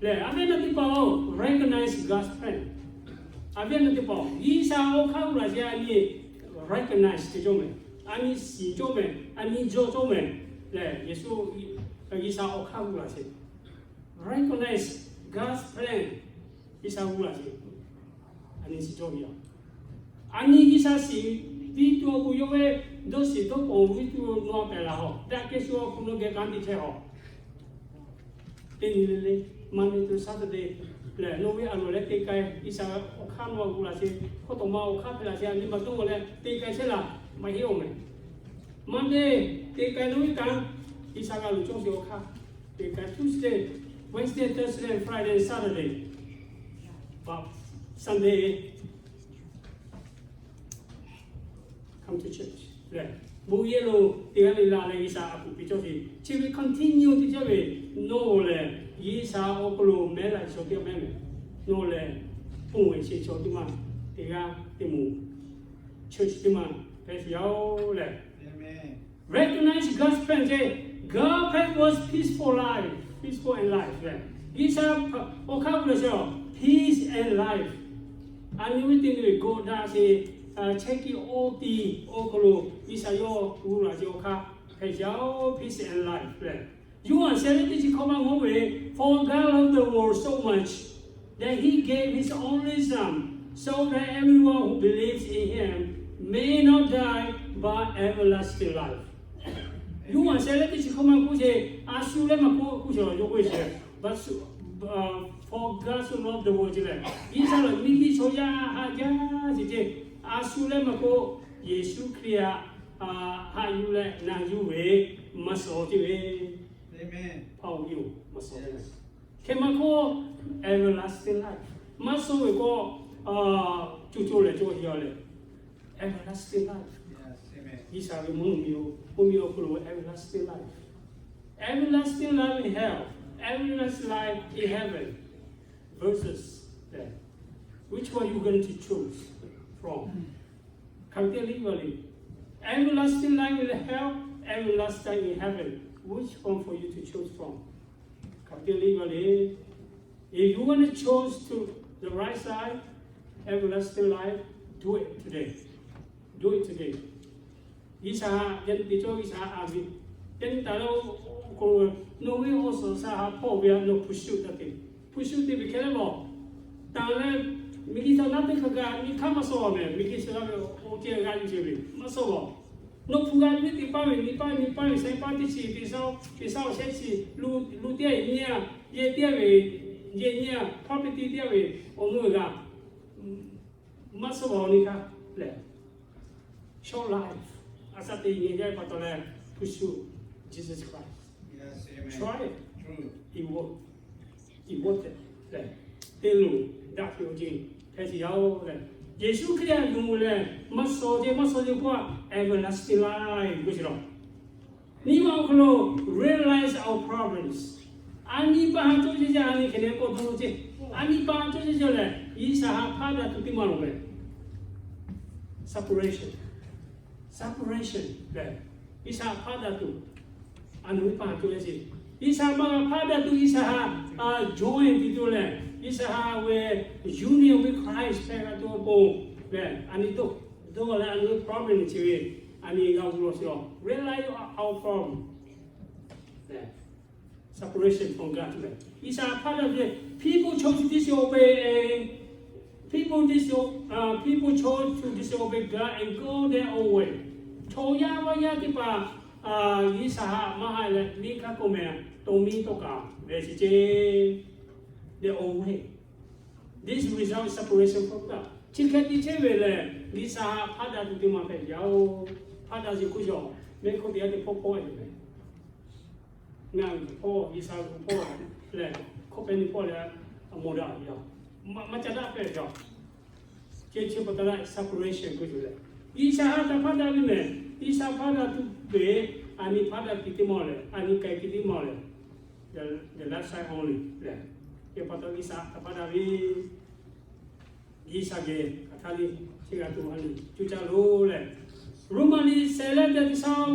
Lehˬ, a viˉ na teˇ hpaˍ-oˬ, recognize God's plan. A viˉ na teˇ hpaˍ-oˬ, G'uiˬsha awˬ hk'aˇ g'uˇ laˬ sheˍ a nyi recognize te cawˇ mehˍ. A nyi shiˍ cawˇ mehˍ. A nyi jawˇ cawˇ mehˍ. Lehˬ, Yeˍsuˆ, G'uiˬsha awˬ hk'aˇ g'uˇ laˬ sheˍ. Recognize God's plan. G'uiˬsha g'uˇ laˬ sheˍ. A nyi shiˍ cawˇ ve yoˬ. A nyi G'uiˬsha shiˍ viˇ tuˬ awˬ pon yawˇ ve dawˇ shiˍ dawˇ pawnˍ viˇ tuˬ nawˬ pehˬ laˬ hawˬ. Daꞈ kehˬ shu awˬ hk'aw lo geh kanˉ te chehˇ hawˬ. Teˇ nyi le le, Monday to Saturday lehˬ, nawˬ ve a loˍ leh te k'ai, G'uiˬsha awˬ hk'aˇ nawˬ g'uˇ laˬ sheˍ, hkawˇ tawˍ ma awˬ hk'aˇ hpehꞈ laˬ sheˍ, a nyi ma dawˇ leh te k'ai chehˇ laˬ, maˇ heˆ-oˬ mehˍ. Monday te k'ai nawˬ ve kanˉ, G'uiˬsha g'a loˍ cawˇ sheˍ awˬ hk'aˇ. Te k'ai Tuesday, Wednesday, Thursday, Friday, Saturday, but Sunday come to church lehˬ, bon yehˬ lo teˇ g'aˇ le la leh G'uiˬsha a kuˬ piˇ cawˇ sheˍ. Chi ve continue te cawˇ ve, nawˬ lehˬ G'uiˬsha awˬ hk'aw lo mehˉ la chaw teˇ g'aˇ mehˉ mehˍ. Nawˬ lehˬ ponˬ ve sheˍ chaw teˇ maˇ, teˇ g'aˇ teˇ moˍ, church teˇ maˇ hpehꞈ sheˍ yaˇ-oˬ lehˬ. Recognize God's plan ce. God plan was peaceful life, peaceful and life. G'uiˬsha awˬ hk'aˇ g'uˇ laˬ sheˍ-oˬ, peace and life. A nyi ve teˇ nyi ve gawˇ daꞈ sheˍ, chehˇ kiˇ awˬ tiˉ awˬ hk'aw lo G'uiˬsha yawˇ g'uˇ laˬ sheˍ awˬ hk'aˇ hpehꞈ yaˇ-oˬ, peace and life lehˬ. Yoˇhanˬ shehˍ ve teˇ chi hkawˇ maˇ mawˇ ve, For God loved the world so much that he gave his only Son, so that everyone who believes in him may not die but everlasting life. Yoˇhanˬ shehˍ ve teˇ chi hkawˇ maˇ k'oˆ sheˍ, a shu leh maˇ k'oˆ k'oˆ sheˍ, yawˇ k'oˆ ve sheˍ, but for God so loved the world ce lehˬ, G'uiˬsha lehˬ miˬguiˬ chaw yaˇ haꞈ jaˇ sheˍ ce, a shu leh maˇ k'oˆ, Yeˍsuˆ Hkriꞈ haꞈ yuˬ leh na yuˬ ve maˇ suh ce ve. Amen. Hpaˇ-oˬ, maˇ suh ce ve. Hk'e maˇ k'oˆ, everlasting life. Maˇ suh ve k'o, co co lehˬ co yaw lehˬ, everlasting life. G'uiˬsha ve mvuhˇ miˬ, mvuhˇ miˬ awˬ hk'aw lo everlasting life. Everlasting life in hell, everlasting life in heaven. Versus, which one you going to choose from? Hk'aˬ hk'e te leh va le. Everlasting life in hell, everlasting life in heaven. Which one for you to choose from? Hk'aˬ hk'e te leh va le. If you want to choose to the right side, everlasting life, do it today. Do it today. G'uiˬsha haꞈ yaˇ nyi te cawˇ, G'uiˬsha haꞈ a ve, yaˇ nyi taˍ leh, nawˬ ve awˬ suhˍ sha haꞈ hpawˇ ve a nawˬ hpu shuˍ taˇ te. Hpu shuˍ te ve hk'e leh lawˬ, taˍ leh, miˬguiˬ chaw naˉ teˇ hk'aˇ kaꞈ nyi hk'aˇ maˇ suh mehˍ. Miˬguiˬ chaw naˉ ve awˬ ceh g'a nyi ce ve maˇ suh lawˬ. Nawˬ hpu g'a nyi teˇ paˇ ve nyi paˇ nyi paˇ ve shehˆ paˇ teˇ chi teˇ shaˉ teˇ shaˉ awˬ shehˆ chi, lu teˇ a nyi a, yehˬ teˇ a ve, yehˬ nyi a, property teˇ a ve awˬ mvuhˇ g'a maˇ suh lawˬ nyi hk'aˇ lehˬ, short life, a shaꞈ teꞈ nyi jaˇ ve pa taw leh, push through Jesus Christ. Try it. It work. It worth it lehˬ, te loˬ daꞈ ve awˬ ceuˬ hpehꞈ sheˍ yaˇ-oˬ lehˬ, Yeˍsuˆ Hkriꞈ htaꞈ yonˍ leh maˇ suh ce maˇ suh ce k'oˆ-a, everlasting life k'oˆ sheˍ lawˬ. Nyi ma awˬ hk'aw lo realize our problems. A nyi paˇ haꞈ cawˇ ceh ceh, a nyi hk'e leh k'awꞈ dawˇ ce. A nyi paˇ haꞈ cawˇ ceh ceh lehˬ, G'uiˬsha haꞈ hpaˇ daꞈ tuˬ teˇ maˇ lawˬ mehˍ. Separation. Separation lehˬ, G'uiˬsha haꞈ hpaˇ daꞈ tuˬ, a nyi paˇ haꞈ cawˇ ceh ceh, G'uiˬsha haꞈ hpaˇ daꞈ tuˬ, G'uiˬsha haꞈ join tiˉ tuˬ lehˬ, G'uiˬsha haꞈ ve union with Christ hpehꞈ g'a tuˬ awˬ pon lehˬ, a nyi dawˇ leh a nyi problem chi ve, a nyi g'a gu lawˬ sheˍ lawˬ. Realize our problem. Separation from God lehˬ, G'uiˬsha hpaˇ daꞈ ve, people chose to disobey, people dis, people chose to disobey God and go their own way. Chaw yaˇ vaˇ yaˇ teˇ hpaˍ G'uiˬsha haꞈ maˇ haꞈ leh, miˇ hk'aˇ k'oˆ mehˍ, to miˇ tawˇ kaꞈ ve chi ce, their own way. This result separation from God. Chi hk'e te chehˇ ve lehˬ, G'uiˬsha haꞈ hpaˇ daꞈ tuˬ teˇ maˇ hpehꞈ yaˇ-oˬ. Hpaˇ daꞈ sheˍ k'oˆ yaw, mehˆ hk'oˆ teˇ g'aˇ teˇ hpawˇ hpawˇ a yoˬ mehˍ. Ngaˬ hui hpawˇ, G'uiˬsha hui hpawˇ lehˬ, hkawˇ pehˇ nyi hpawˇ lehˬ, a mawˬ daꞈ ve yoˬ. Maˇ ca daꞈ pehˇ ve yoˬ. Ceh chi pa taw leh separation k'oˆ tuˬ lehˬ, G'uiˬsha haꞈ hpaˇ daꞈ ve mehˍ. G'uiˬsha hpaˇ daꞈ tuˬ ve, a nyi hpaˇ daꞈ tuˬ teˇ maˇ lehˬ, a nyi k'ai tuˬ teˇ maˇ lehˬ, the left side only lehˬ, ceh pa taw G'uiˬsha htaꞈ hpaˇ daꞈ ve G'uiˬsha geh hk'aˬ htaˇ le chi g'a tuˬ ha le coˇ caˇ loˬ lehˬ, Roman liꞈ shehˍ leh teˇ chi shaˉ,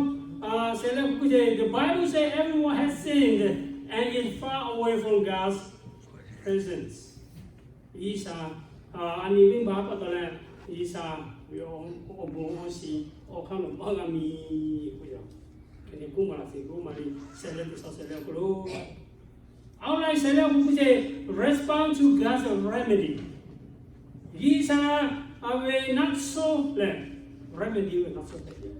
shehˍ leh k'oˆ ce, the Bible says everyone has sinned and is far away from God's presence. G'uiˬsha, a nyi venˇbaˆ pa taw leh, G'uiˬsha ve awˬ bon awˬ shiˍ awˬ hk'aˇ nawˬ maˇ g'a miˬ k'oˆ yaˬ. Hk'e te k'oˆ maˍ laˬ sheˍ, Roˉmaꞈ liꞈ shehˍ leh teˇ shawˍ shehˍ leh awˬ hk'aw lo, awˬ lawn shehˍ leh awˬ hk'aw lo k'oˆ ce, response to God's remedy. G'uiˬsha a ve naˆ tsuhˇ lehˬ, remedy ve naˆ tsuhˇ hpehꞈ ve.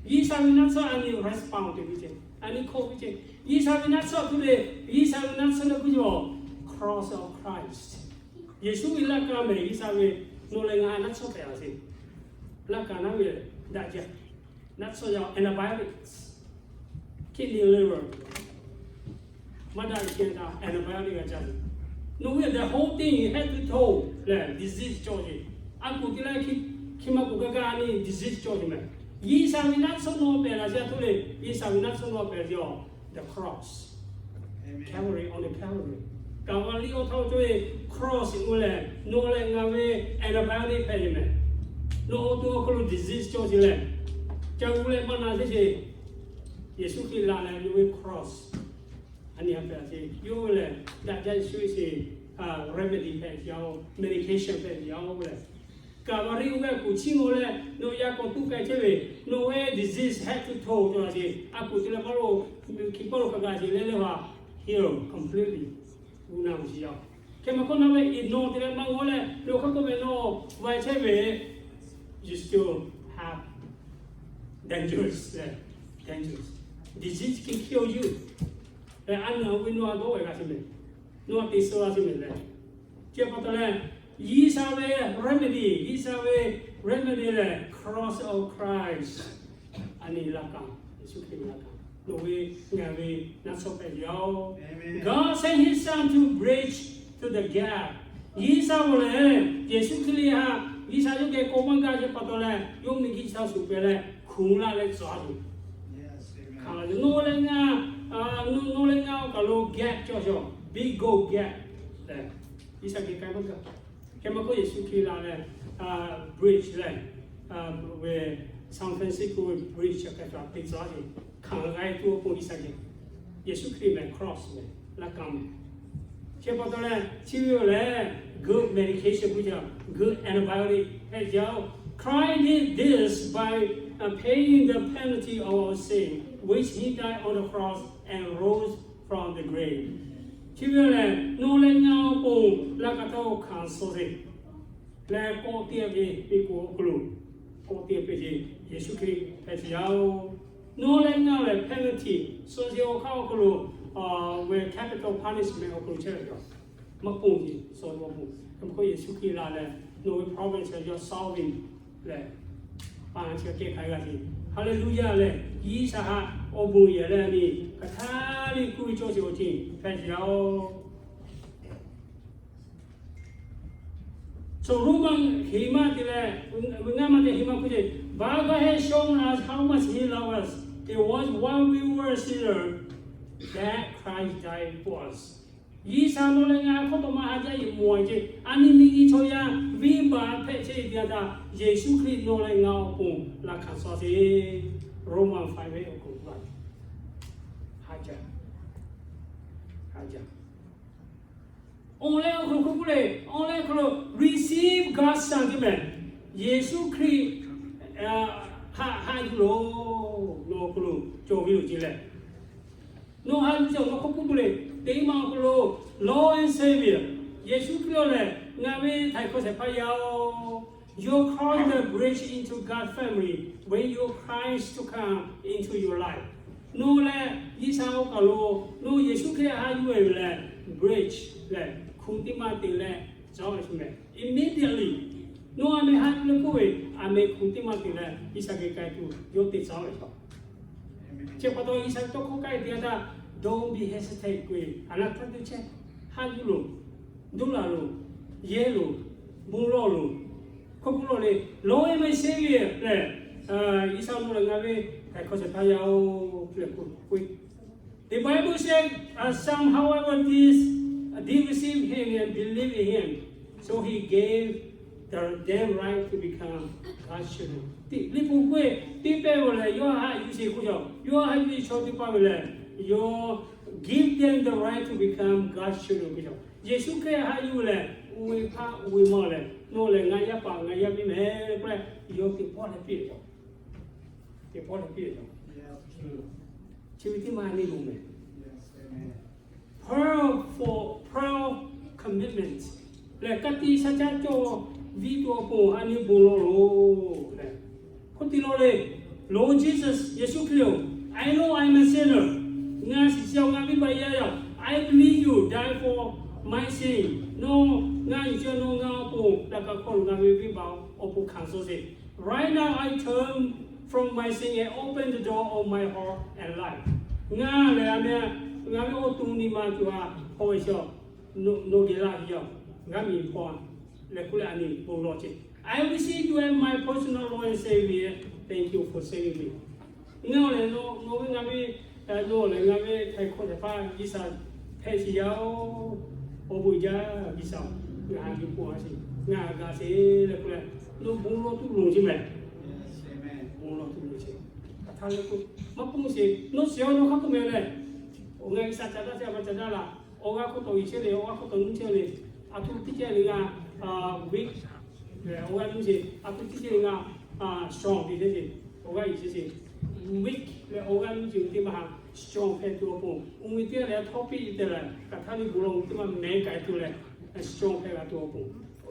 G'uiˬsha ve naˆ tsuhˇ a nyi response te ve ce, a nyi hk'oˆ ve ce. G'uiˬsha ve naˆ tsuhˇ hk'e le, G'uiˬsha ve naˆ tsuhˇ lehˬ k'oˆ ce, cross of Christ. Yeˍsuˆ ve laˇ ka mehˍ G'uiˬsha ve, nawˬ leh ngaˬ naˆ tsuhˇ hpehꞈ a sheˍ. Laˇ ka naˉ ve daꞈ jaˇ. Naˆ tsuhˇ yaˇ antibiotics. Kidney, liver, maˇ daꞈ ve hk'e htaˇ antibiotic g'a caˇ ve. Nawˬ ve the whole thing head to toe lehˬ disease cawˬ ce. A kuˬ te leh hk'e maˇ kuˬ gaˇ gaˇ a nyi disease cawˬ ce mehˍ. G'uiˬsha ve naˆ tsuhˇ nawˬ hpehꞈ la ce a htoˇ le, G'uiˬsha ve naˆ tsuhˇ nawˬ hpehꞈ ce a, the cross. Calvary, on the Calvary. Kaˍvaˍriˆ awˬ htaˇ cawˬ ve cross k'oˆ lehˬ, nawˬ leh ngaˬ ve antibiotic hpehꞈ ve mehˍ. Nawˬ awˬ to awˬ hk'aw lo disease cawˬ ce lehˬ, ca gu leh maˇ na sheˍ ce. Yeˍsuˆ Hkriꞈ laˬ leh yawˇ ve cross a nyi a hpehꞈ ce. Yawˇ lehˬ daꞈ jaˇ shu sheˍ, remedy hpehꞈ ce a, medication hpehꞈ ce a lehˬ, Kaˍvaˍriˆ oˇ ve kuˬ chiˇ mvuh leh nawˬ yaˇ k'awꞈ tuˉ k'ai chehˇ ve, nawˬ ve disease head to toe cawˬ la ce. A kuˬ te leh paˇ lo, hki paˇ lo hk'a gaˬ ce leh leh va, heal completely. Gu na uˬ shiˍ yaˇ. Hk'e maˇ k'oˆ, nawˬ ve ignore te leh maˇ g'awˇ leh, nawˬ hk'a k'oˆ ve nawˬ vaiˇ chehˇ ve, you still have dangerous leh, dangerous. Disease can kill you. Leh a nyi ve nawˬ a dawˇ ve g'a ce mehˍ. Nawˬ a te suh la ce mehˍ leh. Chi pa taw leh, G'uiˬsha ve remedy, G'uiˬsha ve remedy lehˬ cross of Christ. A nyi laˇ ka, Yeˍsuˆ Hkriꞈ laˇ ka, nawˬ ve ngaˬ ve naˆ tsuhˇ hpehꞈ ve yoˬ. God sent His Son to bridge to the gap. G'uiˬsha ve lehˬ, Yeˍsuˆ Hkriꞈ htaꞈ G'uiˬsha yawˇ geh k'awꞈ maˇ gaˇ ce pa taw leh, yawˇ miˬguiˬ chi sha shuˍ pehˍ leh hkunˍ laˇ leh tcuh a tuˬ. Nawˬ leh ngaˬ, nawˬ leh ngaˬ awˬ kaˬ lo gap cawˬ cawˬ, big gulf gap lehˬ, G'uiˬsha geh k'ai maˇ gaˇ. Hk'e maˇ k'oˆ, Yeˍsuˆ Hkriꞈ laˬ leh bridge lehˬ, ve San Francisco ve bridge hk'e htaꞈ te tcuh a ce, hkanˍ g'a tuˬ awˬ pon G'uiˬsha geh, Yeˍsuˆ Hkriꞈ mehˍ cross mehˍ laˇ ka mehˍ. Chi pa taw leh chi ve lehˬ, good medication k'oˆ ce, good antibiotic hpehꞈ ce a. Christ did this by paying the penalty of our sin, which He died on the cross and rose from the grave. Chi ve lehˬ, nawˬ leh ngaˬ awˬ pon laˇ ka htaˇ hkanˍ suh ve leh k'awꞈ te ve, ve k'o awˬ hk'aw lo k'awꞈ te ve ce, Yeˍsuˆ Hkriꞈ hpehꞈ ce yaˇ oˬ. Nawˬ leh ngaˬ lehˬ penalty, suh ve awˬ hk'aˇ awˬ hk'aw lo ve capital punishment awˬ hk'aw lo chehˇ ve yoˬ. Maˇ ponˬ ce, suh ve awˬ pon. Hk'e maˇ k'oˆ, Yeˍsuˆ Hkriꞈ laˬ leh nawˬ ve problem chi yawˇ solving lehˬ, pa chi kehˬ hk'aˬ g'a ce. Hallelujah lehˬ, G'uiˬsha htaꞈ awˬ bon yehˬ leh a nyi hk'aˬ htaˇ le kuˇ ve cawˇ ce awˬ ceuˬ hpehꞈ ce yaˇ oˬ. So Roˉmaꞈ heˍ maˇ te leh, ve ngaˇ maˇ te heˍ maˇ k'oˆ ce, But God has shown us how much He loved us. It was while we were sinners that Christ died for us. G'uiˬsha nawˬ leh ngaˬ hk'oˆ taw maˇ ha jaˇ yeˬ mawˬ ce. A nyi miˬguiˬ chaw yaˇ venˇbaˆ hpehꞈ chehˇ ve teˇ yanˇ htaˇ, Yeˍsuˆ Hkriꞈ nawˬ leh ngaˬ awˬ pon laꞈ hkanˍ suh ce. Roˉmaꞈ five ve awˬ hk'aw lo, ha jaˇ, ha jaˇ. Awˬ leh awˬ hk'aw lo k'oˆ le, awˬ leh awˬ hk'aw lo receive God's Son ce mehˍ. Yeˍsuˆ Hkriꞈ htaꞈ haꞈ yuˬ loˬ, nawˬ awˬ hk'aw lo cawˬ ve yoˬ ce leh. Nawˬ haꞈ yuˬ ce, nawˬ hk'oˆ k'oˆ tuˬ le, teˇ maˬ awˬ hk'aw lo Lord and Savior, Yeˍsuˆ Hkriꞈ lehˬ ngaˬ ve htaiˍ hkawˇ shehˍ hpaˇ yaˇ oˬ. You cross the bridge into God's family when you Christ to come into your life. Nawˬ lehˬ G'uiˬsha awˬ kaˬ lo nawˬ Yeˍsuˆ Hkriꞈ haꞈ yuˬ ve lehˬ, bridge lehˬ hkunˍ teˇ maˇ te leh cawˬ ve mehˍ. Immediately nawˬ a meh haꞈ yuˬ leh k'oˆ ve, a meh hkunˍ teˇ maˇ te leh G'uiˬsha geh k'ai tuˬ yawˇ te cawˬ ve yoˬ. Chi pa taw G'uiˬsha tawˇ hkawˇ k'ai te a htaˇ, don't be hesitate k'oˆ ve, a naˆ htaˇ teˇ chehˇ, haꞈ yuˬ loˬ, duˇ laˬ loˬ, yehˇ loˬ, bon lawˬ loˬ, hk'oˆ k'oˆ lawˬ le, Lord and my Savior lehˬ, G'uiˬsha nawˬ lehˬ ngaˬ ve htaiˍ hkawˇ shehˍ hpaˇ yaˇ oˬ leh k'oˆ ve. The Bible said, uh, some, however, this, uh, did receive him and believe in him. So he gave the, them right to become God's children. Liꞈ hpu k'oˆ ve, teˇ pehˇ ve lehˬ yawˇ haꞈ yuˬ sheˍ k'oˆ ve, yawˇ haꞈ yuˬ sheˍ chaw teˇ hpaˍ ve lehˬ, yawˇ give them the right to become God's children k'oˆ ve. Yeˍsuˆ Hkriꞈ haꞈ yuˬ lehˬ, oˇ ve hpaˇ oˇ ve mawˇ lehˬ, nawˬ lehˬ ngaˬ yaˇ paˍ ngaˬ yaˇ miˇ mehˍ k'oˆ leh, yawˇ teˇ pawˆ leh piˇ, teˇ pawˆ leh piˇ. Chi ve teˇ maˇ neˇ loˬ mehˍ. Pearl for, pearl commitment lehˬ, ka tiꞈ sha caˉ cawˇ viˇ tuˬ awˬ pon a nyi bon lawˬ loˬ lehˬ, hk'oˆ tiꞈ lawˬ le. Lord Jesus, Yeˍsuˆ Hkriꞈ-oˬ, I know I'm a sinner. Ngaˬ shiˍ shiˍ-oˬ, ngaˬ venˇbaˆ yaˇ yaˇ-oˬ. I believe you died for my sin. Nawˬ ngaˬ yuˬ chehˇ, nawˬ ngaˬ awˬ pon daꞈ kaꞈ hk'aw lo ngaˬ ve venˇbaˆ awˬ pon hkanˍ suh sheˍ. Right now I turn from my sin and open the door of my heart and life. Ngaˬ lehˬ a meh, ngaˬ ve awˬ to nyi ma tuˬ a hk'aw ve shaw, nawˬ geh laˇ ve yaˇ-oˬ, ngaˬ miˬ hpaw leh k'oˆ leh a nyi bon lawˬ chehˇ. I receive you as my personal Lord and Savior. Thank you for saving me. Ngaˬ lehˬ nawˬ ve ngaˬ ve, nawˬ lehˬ ngaˬ ve htaiˍ hkawˇ htaiˍ hpaˇ G'uiˬsha hpehꞈ sheˍ yaˇ-oˬ. Awˬ bon jaˇ G'uiˬsha-oˬ, ngaˬ geh k'oˆ a sheˍ, ngaˬ g'a sheˍ leh k'oˆ leh, nawˬ bon lawˬ tuˬ loˍ chehˇ mehˍ. Bon lawˬ tuˬ loˍ chehˇ. Hk'aˬ htaˇ leh k'o, maˇ pfuhˇ sheˍ, nawˬ shiˍ-oˬ, nawˬ hk'a k'oˆ mehˍ leh, awˬ ngaˬ G'uiˬsha caˍ daꞈ chehˇ a ma caˍ daꞈ laˇ. Awˬ g'aˇ hk'oˆ tawꞈ yuˬ chehˇ le, awˬ g'aˇ hk'oˆ tawꞈ nuˇ chehˇ le. A htoꞈ teˇ cehˇ le ngaˬ, weak, awˬ g'aˇ nuˇ sheˍ, a htoꞈ teˇ cehˇ le ngaˬ, strong te chehˇ sheˍ, awˬ g'aˇ yuˬ chehˇ sheˍ. Weak leh awˬ g'aˇ nuˇ sheˍ ve teˇ maˇ ha, strong hpehꞈ tuˬ awˬ pon, oˇ ve teˇ g'aˇ leh htawˇ piˇ te leh, hk'aˬ htaˇ le bon lawˬ ve teˇ maˇ mehˍ k'ai tuˬ leh, strong hpehꞈ g'a tuˬ awˬ pon,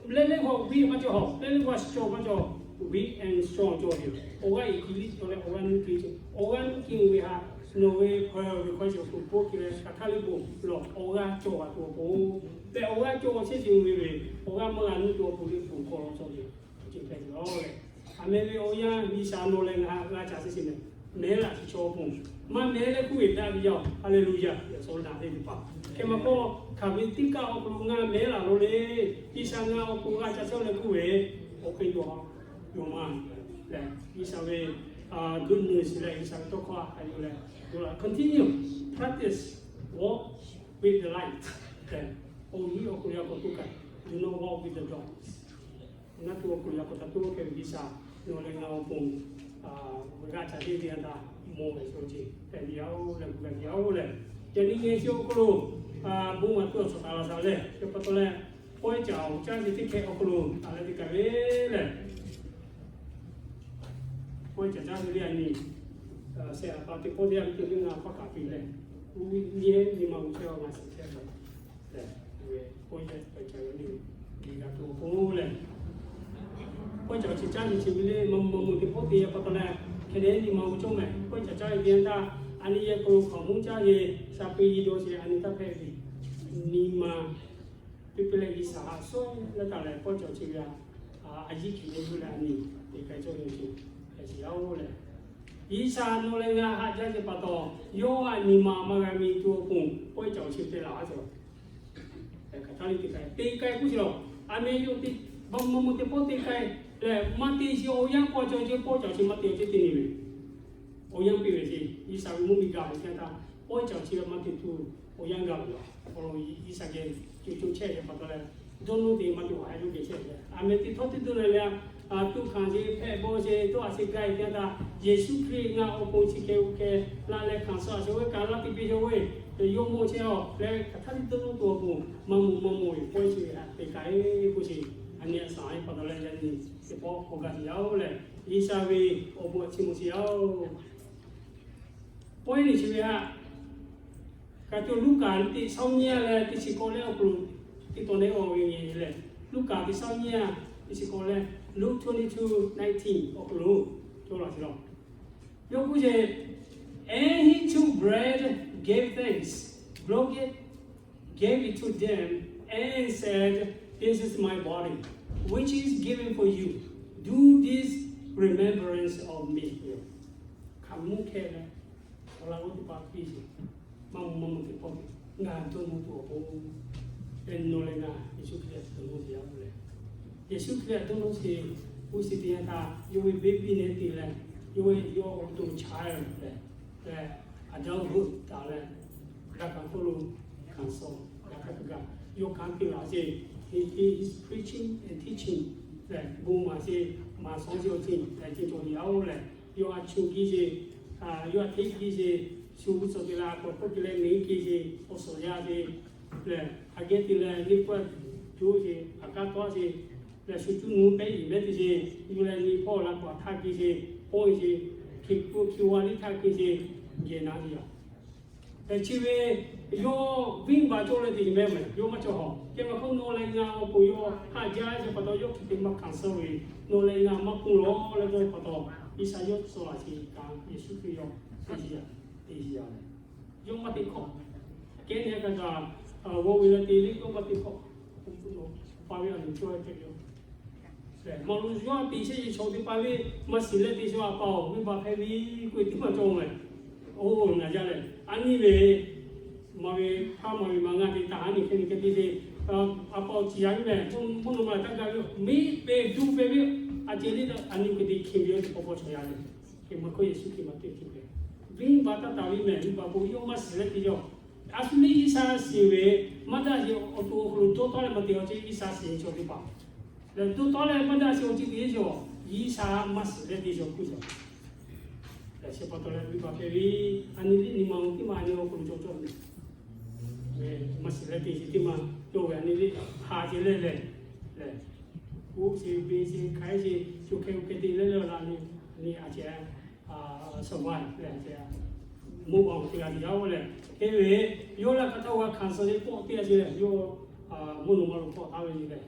leh leh k'o weak maˇ cawˬ hawˬ, leh leh k'o strong maˇ cawˬ, weak and strong cawˬ ve. Awˬ g'aˇ yuˬ te liˇ cawˬ leh awˬ g'aˇ nuˇ te cawˬ, awˬ g'aˇ nuˇ te oˇ ve ha, nawˬ ve hk'aw ve hk'aw cawˬ k'o k'oˆ te leh hk'aˬ htaˇ le bon lawˬ awˬ g'aˇ cawˬ g'a tuˬ awˬ pon, leh awˬ g'aˇ cawˬ chehˇ sheˍ ve ve, awˬ g'aˇ maˇ g'a nuˇ tuˬ awˬ pon le bon hk'aw lawˬ cawˬ ve, awˬ ceuˬ hpehꞈ ve yoˬ leh, aˬ meh ve awˬ yanˇ G'uiˬsha nawˬ leh ngaˬ g'a caˍ chehˇ sheˍ mehˍ. Mehˍ laꞈ chi chaw awˬ pon, maˇ mehˍ leh k'oˆ ve daꞈ ve yaˇ-oˬ. Haˍleˍluˍyaˍ. Yaꞈ shawˉ daꞈ ve teˇ hpaˍ hk'e maˇ k'oˆ, hk'aˬ ve teˇ kaˆ awˬ hk'aw lo ngaˬ mehˍ laˬ lo le, G'uiˬsha ngaˬ awˬ pon g'a caˍ chehˇ leh k'oˆ ve, awˬ hk'e yaw, yaw ma leh G'uiˬsha ve good news leh G'uiˬsha ve tawˇ hkawˇ a hk'a yaw leh, continue, practice, walk with the light. Awˬ liˇ awˬ hk'aw lo yaꞈ k'aw toˇ kaꞈ, do not walk with the darkness. Ngaˬ tuˬ awˬ hk'aw lo yaꞈ k'aw htaꞈ toˇ hk'e ve G'uiˬsha nawˬ leh ngaˬ awˬ pon g'a caˍ teˇ ve a htaꞈ mawˬ ve chaw ceuˬ hpehꞈ ve yoˬ leh, gu gaˬ ve yoˬ leh, yaꞈ nyi ngeh chi awˬ hk'aw lo bon maˍ tuˬ awˬ suhˍ taˍ laˬ shaˍ leh, chi pa taw leh, pawehˇ caˍ awˬ caˇ ve teˇ hkeh awˬ hk'aw lo taˍ leh te kaꞈ ve lehˬ, pawehˇ caˍ caˇ ve le a nyi, shehˍ hpaˍ teˇ pawˆ teˇ g'aˇ ve teˇ g'aˇ ngaˬ hk'aˇ kaꞈ piˇ leh, nyi nyi ma g'uˇ chehˇ a ngaˬ shiˍ chehˇ ve, pawehˇ caˍ ve le, geh g'a tuˬ awˬ pon leh, pawehˇ caˍ chi caˇ ve chi ve le, maˇ maˇ moˬ teˇ pawˆ te yaˇ pa taw leh, hk'e leh nyi ma g'uˇ cawˇ mehˍ. Pawehˇ caˍ caˇ ve teˇ yanˇ htaˇ, a nyi yehˬ hk'aw lo hkaoˍmonˇ caˇ ve, sha pui yi daw sheˍ a nyi taˇ hpehꞈ ve, nyi ma teˇ peuˬ leh G'uiˬsha haꞈ shawˉ leh taˍ leh pawehˇ caˍ chi ve a, a yiˉ hkiˬ ve yuˬ leh a nyi te k'ai cawˇ ve ceuˬ hpehꞈ sheˍ yaˇ-oˬ leh, G'uiˬsha nawˬ leh ngaˬ haꞈ jaˇ ve pa taw, yawˇ a nyi ma maˇ g'a mi tuˬ awˬ pon pawehˇ caˍ chi te laˬ a cawˬ. Hk'aˬ htaˇ le te k'ai, te k'ai k'oˆ sheˍ lawˬ. A meh yawˇ te, maˇ maˇ moˬ teˇ pawˆ te k'ai leh, maˇ te sheˍ awˬ yanˇ k'o cawˬ ceh pawehˇ caˍ chi maˇ te awˬ ceh te nyi ve, awˬ yanˇ piˇ ve sheˍ. G'uiˬsha ve mvuhˇmiˬ gaˬ ve teˇ yanˇ htaˇ, pawehˇ caˍ chi maˇ te tuˬ awˬ yanˇ gaˬ ve yoˬ. Awˬ lawn G'uiˬsha geh co co chehˇ ve pa taw leh, dawˇ nawˇ te maˇ te a yawˇ geh chehˇ ve. A meh teˇ htawˇ teˇ dawˇ na leh, tuꞈ hkanˍ sheˍ, hpehꞈ bawˆ sheˍ, tawˇ a sheˍ gaˇ ve teˇ yanˇ htaˇ, Yeˍsuˆ Hkriꞈ ngaˬ awˬ pon chi hkeh oˇ hkeh laꞈ leh hkanˍ suh a sheˍ ve kaꞈ laˇ te piˇ cawˬ ve, yawˇ mawˇ chehˇ a leh hk'aˬ htaˇ teˇ dawˇ nawˇ tuˬ awˬ pon maˇ moˬ maˇ moˬ ve pawehˇ chi ve htaꞈ te k'ai k'oˆ sheˍ. A nyi a shaˍ ve pa taw leh yaꞈ nyi teˇ pawˆ k'awꞈ gaˬ sheˍ yaˇ-oˬ leh, G'uiˬsha ve awˬ bon a chi mawˬ sheˍ yaˇ-oˬ. Pawehˇ nyi chi ve htaꞈ kaꞈ cawˬ Luˉkaꞈ teˇ shawˉ nyiˇ leh teˇ chi k'awˇ leh awˬ hk'aw lo teˇ tawn leh awˬ ve nyi leh, Luˉkaꞈ teˇ shawˉ nyiˇ teˇ chi k'awˇ leh, Luke twenty-two nineteen awˬ hk'aw lo cawˬ laˬ sheˍ lawˬ. Yawˇ k'oˆ sheˍ, And he took bread, gave thanks, broke it, gave it to them, and said, This is my body, which is given for you. Do this in remembrance of me. Hkaoˍmonˇ hkehˇ leh, awˬ laꞈ g'awˇ teˇ hpaˍ piˇ sheˍ. Maˇ moˬ maˇ moˬ teˇ pawˆ, ngaˬ dawˇ nawˇ tuˬ awˬ pon, nawˬ leh ngaˬ Yeˍsuˆ Hkriꞈ htaꞈ dawˇ nawˇ sheˍ yaˇ-oˬ leh, Yeˍsuˆ Hkriꞈ htaꞈ dawˇ nawˇ sheˍ, oˇ sheˍ teˇ yanˇ htaˇ yawˇ ve baby nehˉ te leh, yawˇ ve yawˇ awˬ to child leh, leh adulthood taˍ leh, g'a hkanˍ hk'oˆ lo hkanˍ suh g'a hk'a gaˬ yawˇ kanˉ te laˬ sheˍ. He is preaching and teaching leh bon maˍ sheˍ, maˍ shawˉ sheˍ awˬ ceuˬ leh ceuˬ cawˬ ve yaˇ-oˬ leh, yawˇ a chu giˇ sheˍ, yawˇ a hteˇ giˇ sheˍ, shu g'uˇ suhˍ te la k'awꞈ k'oˆ te leh neˇ keˇ sheˍ, awˬ suhˍ yaˇ sheˍ, lehˬ, aꞈ geh te leh liꞈ hpu a tuˬ co ce, aꞈ kaˉ tawˉ ce, lehˬ shu cuˇ nu pehˉ iˍ mehˉ te ce, yuˬ leh nyi hpawˇ la k'awꞈ htaˇ ke ce, pawˇ ce, hkiˬ k'oˆ hkiˬ wa liˇ htaˇ ke ce, geh na ve yoˬ. Chi ve yawˇ venˇ baˆ cawˇ leh te ce mehˉ mehˬ, yawˇ maˇ cawˇ hawˬ. Kehˬ ma hk'oˆ nawˬ leh ngaˬ awˬ pon yawˇ haꞈ jaˇ ve pa taw, yawˇ hk'e te maˇ hkanˍ suh ve, nawˬ leh ngaˬ maˇ ponˬ lawˬ leh ve pa taw, G'uiˬsha yawˇ tcuh laˬ ce kaꞈ Yeˍsuˆ Hkriꞈ yawˇ te ce yaˇ, te ce yaˇ leh, yawˇ maˇ te hkawˇ. Kehˉ nyi a kaꞈ kaꞈ, g'awˇ ve leh te le, yawˇ maˇ te hkawˇ. Pa ve a loˍ cawˇ ve hpehꞈ ve yoˬ. Lehˬ, maˇ lo yawˇ a piˍ shehˆ yeˬ chaw teˇ pa ve maˇ shiˍ leh te shaw, A pa-oˬ, venˇ baˆ hpehˇ ve k'oˆ ve teˇ maˇ cawˇ mehˬ. Oˇ, ngaˬ jaˇ lehˬ, a nyi ve maˇ ve hpaˇ maˇ ve maˇ ngaˇ te taˍ, a nyi hk'e nyi hk'e te ce, A pa-oˬ, ciˍ yaꞈ ve mehˬ, mvuhˇ naw ma taˇ gaˇ ve, miˉ pehˍ duˇ pehˍ ve, a ceh le, a nyi hk'e te hkiˬ ve yoˬ, teˇ pawˆ pawˆ chaw yaˇ lehˬ. Kehˬ ma hk'oˆ Yeˍsuˆ Hkriꞈ maˇ te hkiˬ ve, venˇ baˆ taˇ taˍ ve mehˬ, venˇ baˆ k'o yawˇ maˇ shiˍ leh te yaˇ. A shu le G'uiˬsha shiˍ ve maˇ daꞈ ce awˬ to awˬ hk'aw lo dawˇ tawˆ leh maˇ te awˬ ceuˬ G'uiˬsha shiˍ ve chaw teˇ hpaˍ lehˬ, dawˇ tawˆ leh maˇ daꞈ ce awˬ ceuˬ te ce, G'uiˬsha maˇ shiˍ leh te ce awˬ hk'oˆ ce. Lehˬ, chi pa taw leh venˇ baˆ hpehˇ ve, a nyi le nyi ma teˇ maˬ a nyi awˬ hk'aw lo cawˇ cawˇ ve, maˇ shiˍ leh te ce teˇ maˬ cawˇ ve, a nyi le haꞈ ce leh lehˬ, lehˬ, oˇ ce ve ce hk'aˬ hk'e ce, co hk'e oˇ hk'e te leh leh la ve, a nyi a ce, a, suh va leh a ce, mvuhˇ baˬ teˇ g'aˇ te yaˇ oˬ lehˬ, hk'e ve, yawˇ laˇ hk'aˇ htaˇ g'a hkanˍ suh ve k'awꞈ te a ce lehˬ, yawˇ mvuhˇ naw ma lo hk'awꞈ taˍ ve ce lehˬ,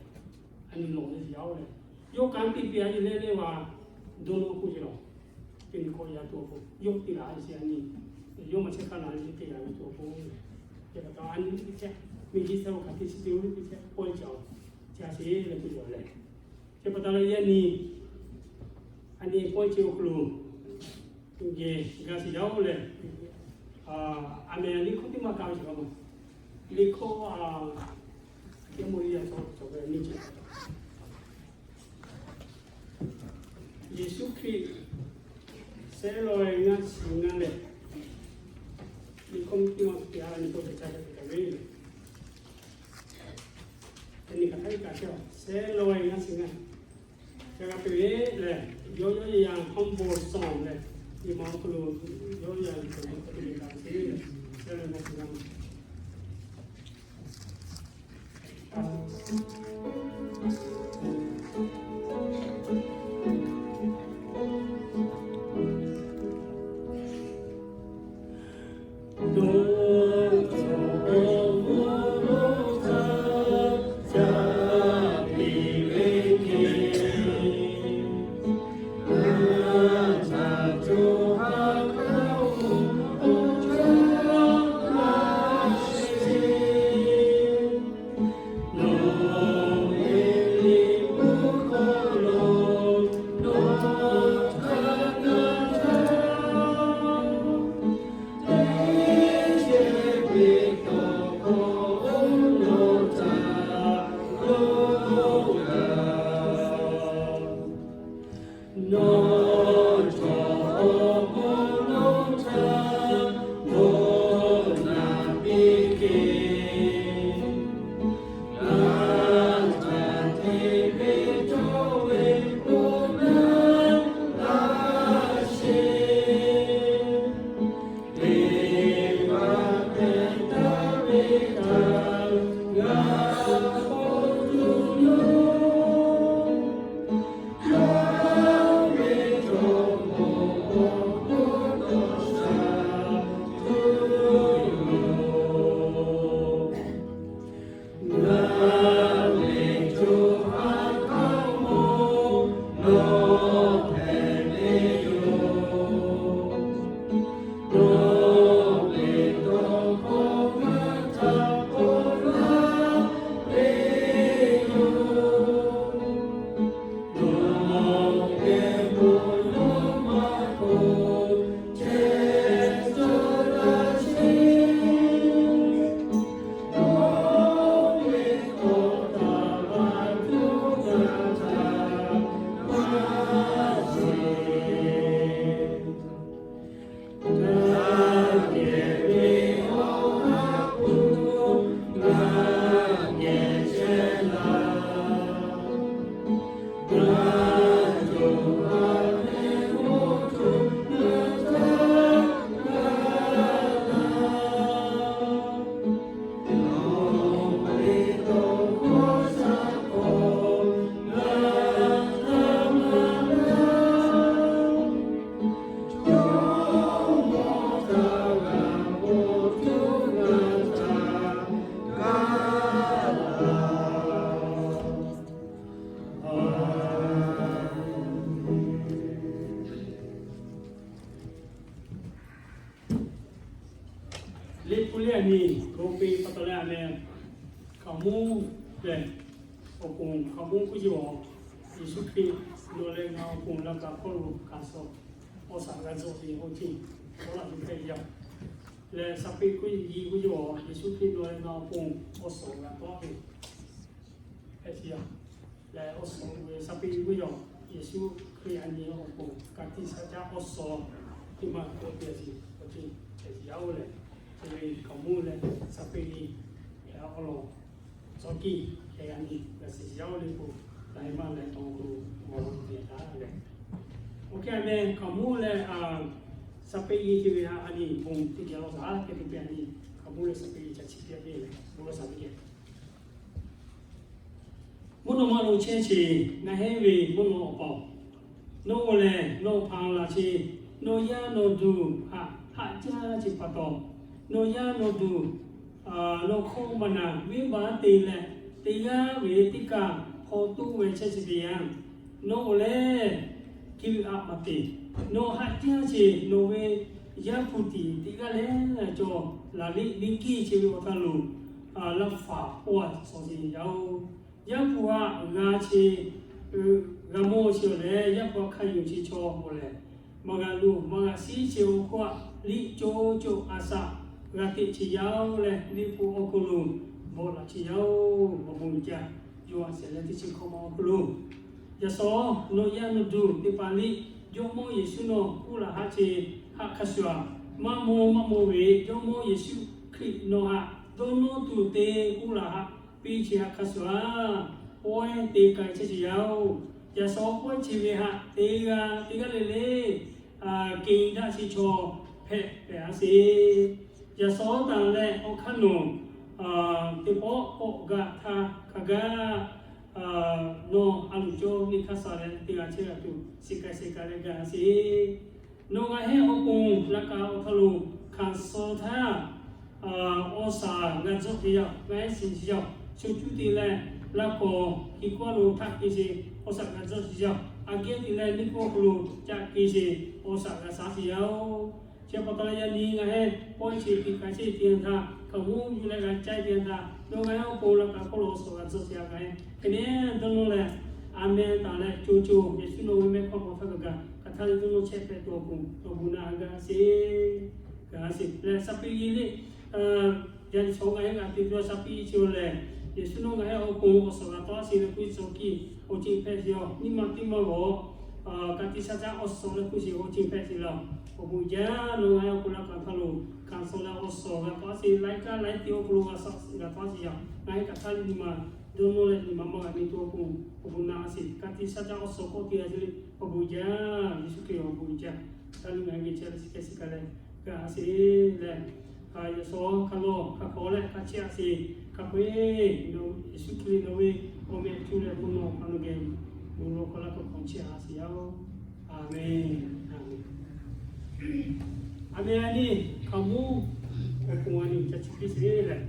a nyi lawˬ ve ce yaˇ oˬ lehˬ, yawˇ kanˉ te piˇ a ce leh leh va, dawˇ nawˇ k'oˆ ce lawˬ. Teˇ nyi hkawˇ yaˇ tuˬ awˬ pon yawˇ te laˬ ve ce a nyi, yawˇ maˇ chehˇ hk'aˇ na ve ce te laˬ ve tuˬ awˬ pon, chi pa taw a nyi teˇ chehˇ, miˬguiˬ chi htaꞈ oˇ hk'aˬ te chi te oˇ ve teˇ chehˇ pawehˇ ca-oˬ, ca ce leh te yaˇ lehˬ. Chi pa taw leh yaˇ nyi, a nyi pawehˇ ce awˬ hk'aw lo geh g'a shiˍ yaˇ oˬ lehˬ, a mehˍ liꞈ hkawˇ teˇ maˇ kaꞈ ve ce k'o, liꞈ hkawˇ a, kehˉ mawˇ yaˇ cawˬ cawˬ ve nyi ce, Yeˍsuˆ Hkriꞈ sehˉ laweh ngaˇ chi ngaˇ lehˬ, liꞈ hkawˇ teˇ maˇ te a nyi k'o te ca ve te kaꞈ ve, te nyi kaꞈ htaˇ kaꞈ ce, sehˉ laweh ngaˇ chi ngaˇ ca g'a te ve lehˬ, yawˇ yawˇ yaˇ yaˇ humble song lehˬ, nyi ma awˬ hk'aw lo yawˇ yaˇ yaˇ te ve kaꞈ ve ce, sehˉ laweh ngaˇ chi ngaˇ Liꞈ hpu lehˬ a nyi, Roˉmaꞈ pa taw leh a meh, hkaoˍmonˇ lehˬ, awˬ ponˬ hkaoˍmonˇ kuˇ yeˬ awˬ, Yeˍsuˆ Hkriꞈ nawˬ leh ngaˬ awˬ ponˬ laꞈ kaꞈ hkawˇ lo hkanˍ suh awˬ shaˍ g'a tcuh ve awˬ ceuˬ tawˆ la tuˬ hpehꞈ ve yoˬ. Lehˬ, shaˍ peꞈ kuˇ yeˬ kuˇ yeˬ awˬ, Yeˍsuˆ Hkriꞈ nawˬ leh ngaˬ awˬ ponˬ awˬ suhˍ g'a tawˆ ve hpehꞈ ve yoˬ. Lehˬ, awˬ suhˍ ve shaˍ peꞈ kuˇ yeˬ awˬ, Yeˍsuˆ Hkriꞈ a nyi awˬ ponˬ ka tiꞈ shaˉ caˉ awˬ suhˍ teˇ maˬ k'oˆ piˇ a ciˉ awˬ ceuˬ hpehꞈ ve yoˬ lehˬ, chi ve hkaoˍmonˇ leh shaˍ peꞈ nyi awˬ lawn tcuh kiˇ hk'e a nyi g'a shiˍ yaˇ oˇ le k'o, laiˉ maˇ laiˉ tawˇ k'o, mawˬ ve taˍ lehˬ, oˇ hk'e a meh hkaoˍmonˇ leh shaˍ peꞈ nyi chi ve a nyi bon teˇ geh law taˍ hk'e te piˇ a nyi, hkaoˍmonˇ leh shaˍ peꞈ nyi ca chi piˇ a ve lehˬ, bon law shaˍ ve geh Mvuhˇ naw ma lo chehˇ sheˍ, ngaˬ heˆ ve mvuhˇ naw awˬ pa-oˬ, nawˬ oˇ lehˬ nawˬ hpanˍ laˬ sheˍ. Nawˬ yaˇ nawˬ duˬ haꞈ haꞈ jaˇ sheˍ pa taw, nawˬ yaˇ nawˬ duˬ nawˬ hkawˇ maˇ na venˇbaˆ te leh, teˇ g'aˇ ve teˇ kaˬ hpaw toˆ ve chehˇ sheˍ ve yanˇ, nawˬ oˇ lehˬ kiˇ ve aꞈ maˍ te. Nawˬ haꞈ jaˇ sheˍ. Nawˬ ve Yaˇ hpu tiꞈ teˇ g'aˇ lehˬ, cawˬ laˬ liˆ liˇ kiˇ chi ve awˬ htaˇ lo laˇ faˍ pawˆ a suhˍ sheˍ yaˇ-oˬ. Yaˇ hpu aꞈ g'a sheˍ, g'a mawˇ sheˍ awˬ lehˬ, Yaˇ hpu aꞈ hk'a yonˍ chi chaw awˬ lehˬ, maˇ g'a luˬ maˇ g'a shiˉ sheˍ awˬ hk'oˆ aꞈ, liꞈ co co aˬ saꞈ g'a teꞈ sheˍ yaˇ-oˬ leh, liꞈ hpu awˬ hk'aw lo bvuhꞈ laꞈ sheˍ yaˇ-oˬ. Awˬ bon jaˇ, yawˇ a shehˍ leh teˇ chi hkawˇ ma awˬ hk'aw lo, yaꞈ shawˉ nawˬ yaˇ nawˬ duˬ teˇ hpaˍ liꞈ Jawˇmawˇ Yeˍsuˆ nawˬ uˉ laˬ haˆ sheˍ haꞈ hk'a shuˍ aꞈ, maˇ maw maˇ maw ve Jawˇmawˇ Yeˍsuˆ Hkriꞈ nawˬ haꞈ dawˇ nawˇ tuˬ te uˉ laˬ haˆ piˇ sheˍ haꞈ hk'a shuˍ aꞈ, pawehˇ te k'ai chehˇ sheˍ yaˇ-oˬ. Yaꞈ shawˉ pawehˇ chi ve haꞈ teˇ g'aˇ teˇ g'aˇ le le kehˬ daꞈ sheˍ chaw hpehꞈ pehˍ a sheˍ. Yaꞈ shawˉ taˍ leh awˬ hk'aˇ nawˬ teˇ pawˆ k'awꞈ gaˬ htaˇ hk'a gaˇ nawˬ a loˍ cawˇ ve hk'a shuˍ leh teˇ g'aˇ chehˇ g'a tuˬ shiˍ k'ai shiˍ k'ai leh gaˬ a sheˍ. Nawˬ ngaˬ heˆ awˬ pon laꞈ kaꞈ awˬ hk'aw lo hkanˍ suh htaˇ, awˬ shaˍ g'a tcuh te yaˇ-oˬ, ngaˬ heˆ shiˍ yaˇ-oˬ, shu cuˇ te leh laꞈ k'awˍ hiˍ kawˇ lo htaꞈ ke sheˍ awˬ shaˍ g'a tcuh te yaˇ-oˬ, aꞈ kehˉ te leh liˇ kawˇ hk'aw lo ca ke sheˍ awˬ shaˍ g'a shaˍ te yaˇ-oˬ. Chi pa taw yaꞈ nyi ngaˬ heˆ pawehˇ chi teˇ hpaˍ chehˇ te htaˇ, hkaoˍmonˇ yuˬ leh g'a caiˇ te htaˇ, nawˬ ngaˬ heˆ awˬ pon laꞈ kaꞈ hk'aw lo awˬ shaˍ g'a tcuh te yaˇ ngaˬ heˆ hk'e ne dawˇ nawˇ leh, a meh taˍ leh co co Yeˍsuˆ nawˬ ve mehˆ hk'aw hk'aw htaˇ kaꞈ gaˬ hk'aˬ htaˇ le dawˇ nawˇ chehˇ hpehꞈ tuˬ awˬ pon awˬ bon naꞈ g'a sheˍ, g'a sheˍ leh shaˍ peꞈ nyi le, yaꞈ shawˉ ngaˬ heˆ g'a te tuˬ shaˍ peꞈ nyi chi awˬ lehˬ, Yeˍsuˆ nawˬ ngaˬ heˆ awˬ pon awˬ shaˍ g'a tawˆ sheˍ leh k'oˆ ve tcuh kiˇ awˬ ceuˬ hpehꞈ sheˍ-oˬ. Nyi ma teˇ maˇ g'awˬ ka tiꞈ shaˉ caˉ awˬ shaˍ leh k'oˆ sheˍ awˬ ceuˬ hpehꞈ sheˍ leh, awˬ bon jaˇ. Nawˬ ngaˬ heˆ awˬ pon laꞈ kaꞈ hk'aw lo hkanˍ suh leh awˬ shaˍ g'a tawˆ sheˍ, laiˉ kaˇ laiˉ te awˬ hk'aw lo g'a shaˍ g'a tawˆ sheˍ yaˇ, ngaˬ heˆ hk'aˬ htaˇ le nyi ma dawˇ nawˇ leh nyi ma maˇ g'a ne tuˬ awˬ pon awˬ bon naꞈ sheˍ. Ka tiꞈ shaˉ caˉ awˬ shaˍ k'awꞈ te g'a te le, awˬ bon jaˇ. Yeˍsuˆ Hkriꞈ awˬ bon jaˇ. Htaˇ le ngaˬ hui geh chehˇ leh shiˍ k'ai shiˍ k'ai leh gaˬ a sheˍ leh, yaꞈ shawˉ hk'a lawˬ hk'a hk'awꞈ leh hk'a chehˇ a sheˍ. Hk'a peu-eˬ Yeˍsuˆ Hkriꞈ nawˬ ve awˬ meh cuˇ leh mvuhˇ naw ma nawˬ geh bon lawˬ hk'aw laˇ hk'aw hk'awꞈ chehˇ a sheˍ yaˇ-oˬ. Aˬ menˍ. Aˬ menˍ. Aˬ menˍ a nyi, hkaoˍmonˇ awˬ pon a nyi ca chi piˇ sheˍ leh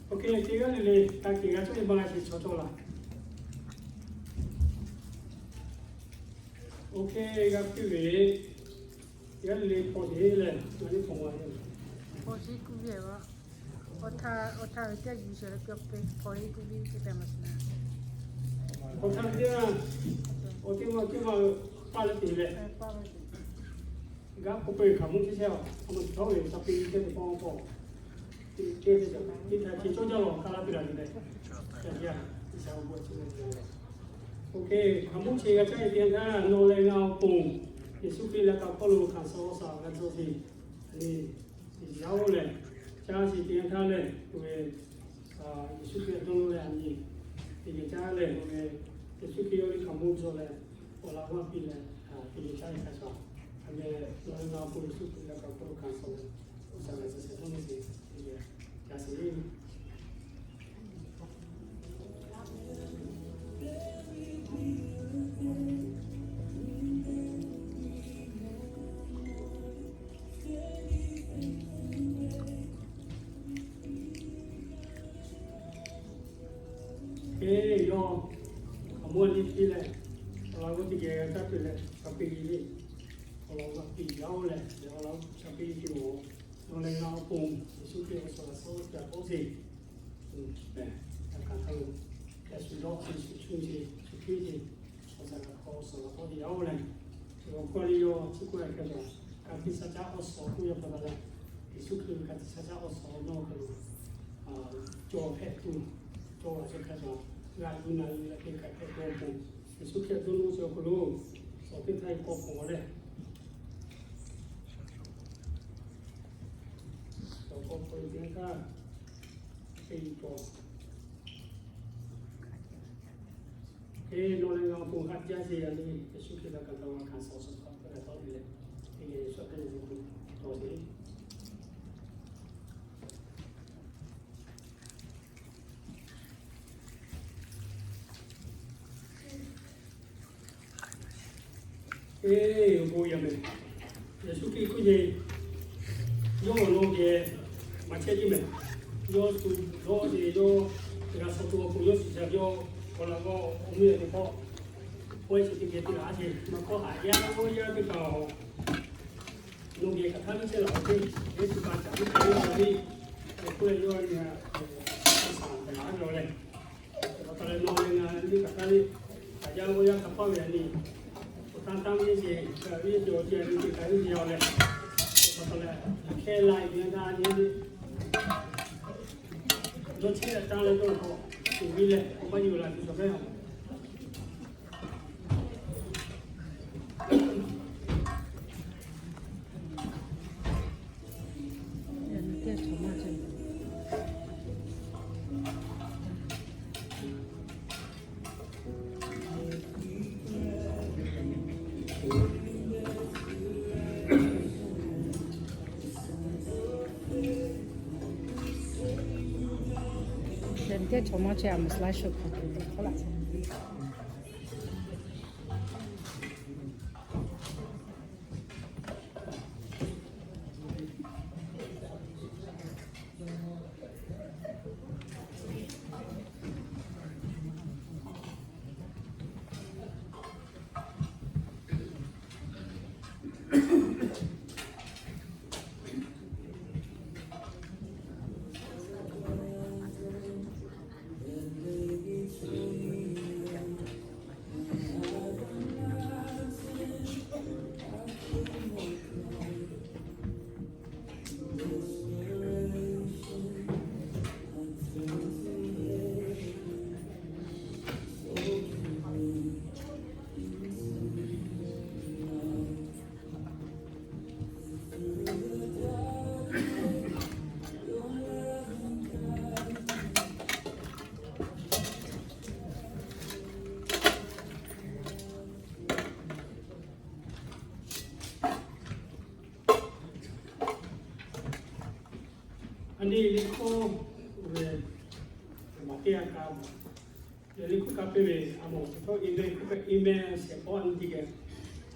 Ok, teˇ g'aˇ le le ka keꞈ g'a cawˇ ve ba la sheˍ chaw cawˇ laˬ. Ok, g'a piˇ ve, teˇ g'aˇ le le hpaw sheˍ leh, ngaˬ le hpaw ma le. Hpaw sheˍ kuˇ ve, awˬ htaˇ awˬ htaˇ ve teˇ g'aˇ yuˬ sheˍ leh, awˬ hpaw sheˍ kuˇ ve teˇ hpaˍ ma sheˍ. Awˬ htaˇ ve teˇ g'aˇ, awˬ teˇ ma teˇ ma paˇ leh te leh, g'a k'oˆ peu eˬ hkaoˍ monˇ chehˇ chehˇ a, a ma tawˇ ve ca pe teˇ teˇ pawˆ pawˆ, teˇ teˇ teˇ htaˇ chi cawˇ jaˇ lawˬ ka laˇ piˇ la ve leh, ca jaˇ, G'uiˬsha awˬ bon a ciˉ leh. Ok, hkaoˍ monˇ chi g'a caˇ ve teˇ yanˇ htaˇ, nawˬ leh ngaˬ awˬ pon Yeˍsuˆ Hkriꞈ leh kaꞈ hpawˇ lo hkanˍ suh awˬ suhˍ g'a tcuh sheˍ. Yaˇ oˇ lehˬ, caˇ sheˍ teˇ yanˇ htaˇ lehˬ, oˇ ve Yeˍsuˆ Hkriꞈ dawˇ nawˇ leh a nyi teˇ geh caˇ lehˬ, oˇ ve Yeˍsuˆ Hkriꞈ yawˇ ve hkaoˍ monˇ cawˬ leh, awˬ laꞈ g'awˇ piˇ leh, teˇ geh caˇ ve hk'a shuˍ, a meh nawˬ leh ngaˬ awˬ pon Yeˍsuˆ Hkriꞈ leh kaꞈ hpawˇ lo hkanˍ suh leh, awˬ suhˍ g'a tcuh sheˍ dawˇ nawˇ sheˍ teˇ geh caˇ sheˍ. Eˬ, yawˇ hkaoˍ monˇ a nyi piˇ leh, awˬ laꞈ g'awˇ teˇ geh g'a caˇ tuˬ leh, ca pe le. Awˬ laꞈ g'awˇ piˇ yaˇ oˇ lehˬ, awˬ laꞈ g'awˇ ca pe tuˬ, nawˬ leh ngaˬ awˬ pon Yeˍsuˆ Hkriꞈ awˬ suhˍ g'a tcuh sheˍ dawˇ sheˍ. Yaꞈ hk'aˇ htaˇ lo, yaꞈ shu dawˇ chi shu cuˇ chi shu hkiˉ chi, awˬ suhˍ g'a hk'aw awˬ suhˍ g'a hk'aw te yaˇ oˇ lehˬ, awˬ hk'aw le yawˇ chi k'oˆ a hk'e cawˬ, ka tiꞈ sha caˉ awˬ suhˍ k'oˆ yaˇ pa taw leh, Yeˍsuˆ Hkriꞈ ve ka tiꞈ sha caˉ awˬ suhˍ nawˬ hk'aw lo cawˬ hpehꞈ tuˬ, cawˬ g'a chi hk'a cawˬ, g'a yuˬ na yuˬ leh hk'e hk'aˬ hk'e dawˇ pon, Yeˍsuˆ Hkriꞈ dawˇ nawˇ chi awˬ hk'aw lo, awˬ teˇ htaˇ k'awꞈ k'awꞈ leh, k'awꞈ k'awꞈ teˇ htaˇ, teˇ k'awꞈ Eˬ, nawˬ leh ngaˬ awˬ pon hk'a jaˇ sheˍ yaˇ le, Yeˍsuˆ Hkriꞈ htaꞈ kaꞈ taˇ g'a hkanˍ suh suh hk'a peu-eˬ taˇ le leh, teˇ geh Yeˍsuˆ htaꞈ teˇ geh tawˇ sheˍ. Eˬ, awˬ bon yaˇ mehˍ. Yeˍsuˆ Hkriꞈ hk'oˆ ce, yawˇ awˬ lawn geh maˇ chehˇ jiˇ mehˍ. Yawˇ shu dawˇ ce, yawˇ g'a suh tuˬ awˬ pon yawˇ shiˍ ca yawˇ awˬ laꞈ g'awˇ awˬ mvuhˇ yaˇ teˇ hkawˇ, pawehˇ chi teˇ geh teˇ g'aˇ ce maˇ hkawˇ haꞈ yaˇ, yawˇ yaˇ teˇ hpaˍ-oˬ, nawˬ geh hk'aˬ htaˇ ve chehˇ laˬ ve teˇ, teˇ tuˬ pa caꞈ ve teˇ g'aˇ ve, k'oˆ leh yawˇ a nyi a, a shaˍ kaꞈ laˬ a jaw leh, awˬ hk'aw leh nawˬ leh ngaˬ nyiˇ hk'aˬ htaˇ ve, haꞈ jaˇ g'awˇ yaˇ hk'a hpaˇ ve a nyi, awˬ htaˇ tanˇ ve ce, kaꞈ ve ce awˬ ce a nyi ce kaꞈ ve ce yaˇ leh, awˬ hk'aw leh, hk'e la e nyi a nyi a nyi, dawˇ chehˇ a tanˇ leh dawˇ hk'aw, tuˬ ve leh awˬ maˇ yuˬ laˬ tuˬ cawˬ hpehˇ a. Teˇ chaw maˇ chehˇ a, mvuhˇ slide show hk'a tuˬ teˇ hk'awꞈ laꞈ. A nyi liꞈ hkawˇ ve maˍ teˇ g'aˇ ka, liꞈ hkawˇ ka piˇ ve a mawˬ chi htawˇ, amen hkawˇ hpehꞈ, amen shehˍ hpawˇ a nyi teˇ geh,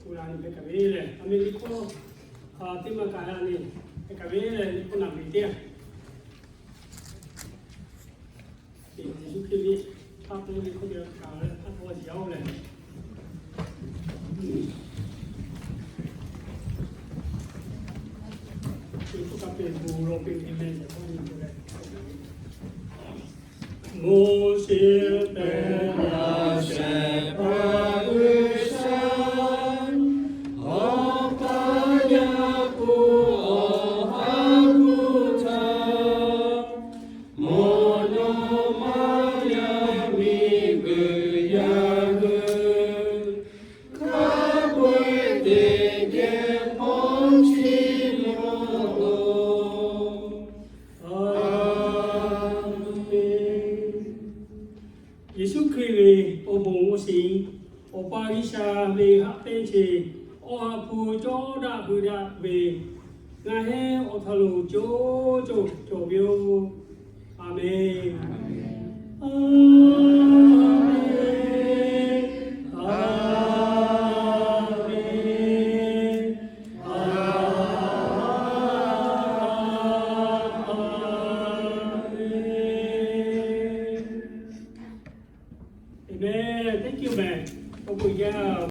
oˇ la nyi hpehꞈ kaꞈ ve lehˬ, a meh liꞈ hkawˇ teˇ maˇ ka la nyi hpehꞈ kaꞈ ve lehˬ, liꞈ hkawˇ naˬ ve teˇ g'aˇ Aˉ po ve hk'oˆ ve htaꞈ leh aˉ po yaˇ oˇ leh, Moˉseˍ pehˬ yaˇ shehˍ hpaˇ G'uiˬsha, Awˬ pa Yaˇ hpu Awˬ ha hpu htaꞈ mawˬ nawˬ maˇ yaˇ miˬguiˬ yaˇ hui hk'a peu-eˬ teˇ geh hpawˇ chiˇ mvuh-o. Aˉ meˍ. Yeˍsuˆ Hkriꞈ ve awˬ bon awˬ shiˍ, Awˬ pa G'uiˬsha ve haꞈ pehnˇ chi, Awˬ ha hpu cawˇ daꞈ hui daꞈ ve, ngaˬ hui awˬ hk'aw lo co co cawˬ ve yoˬ. Aˬ meˍ.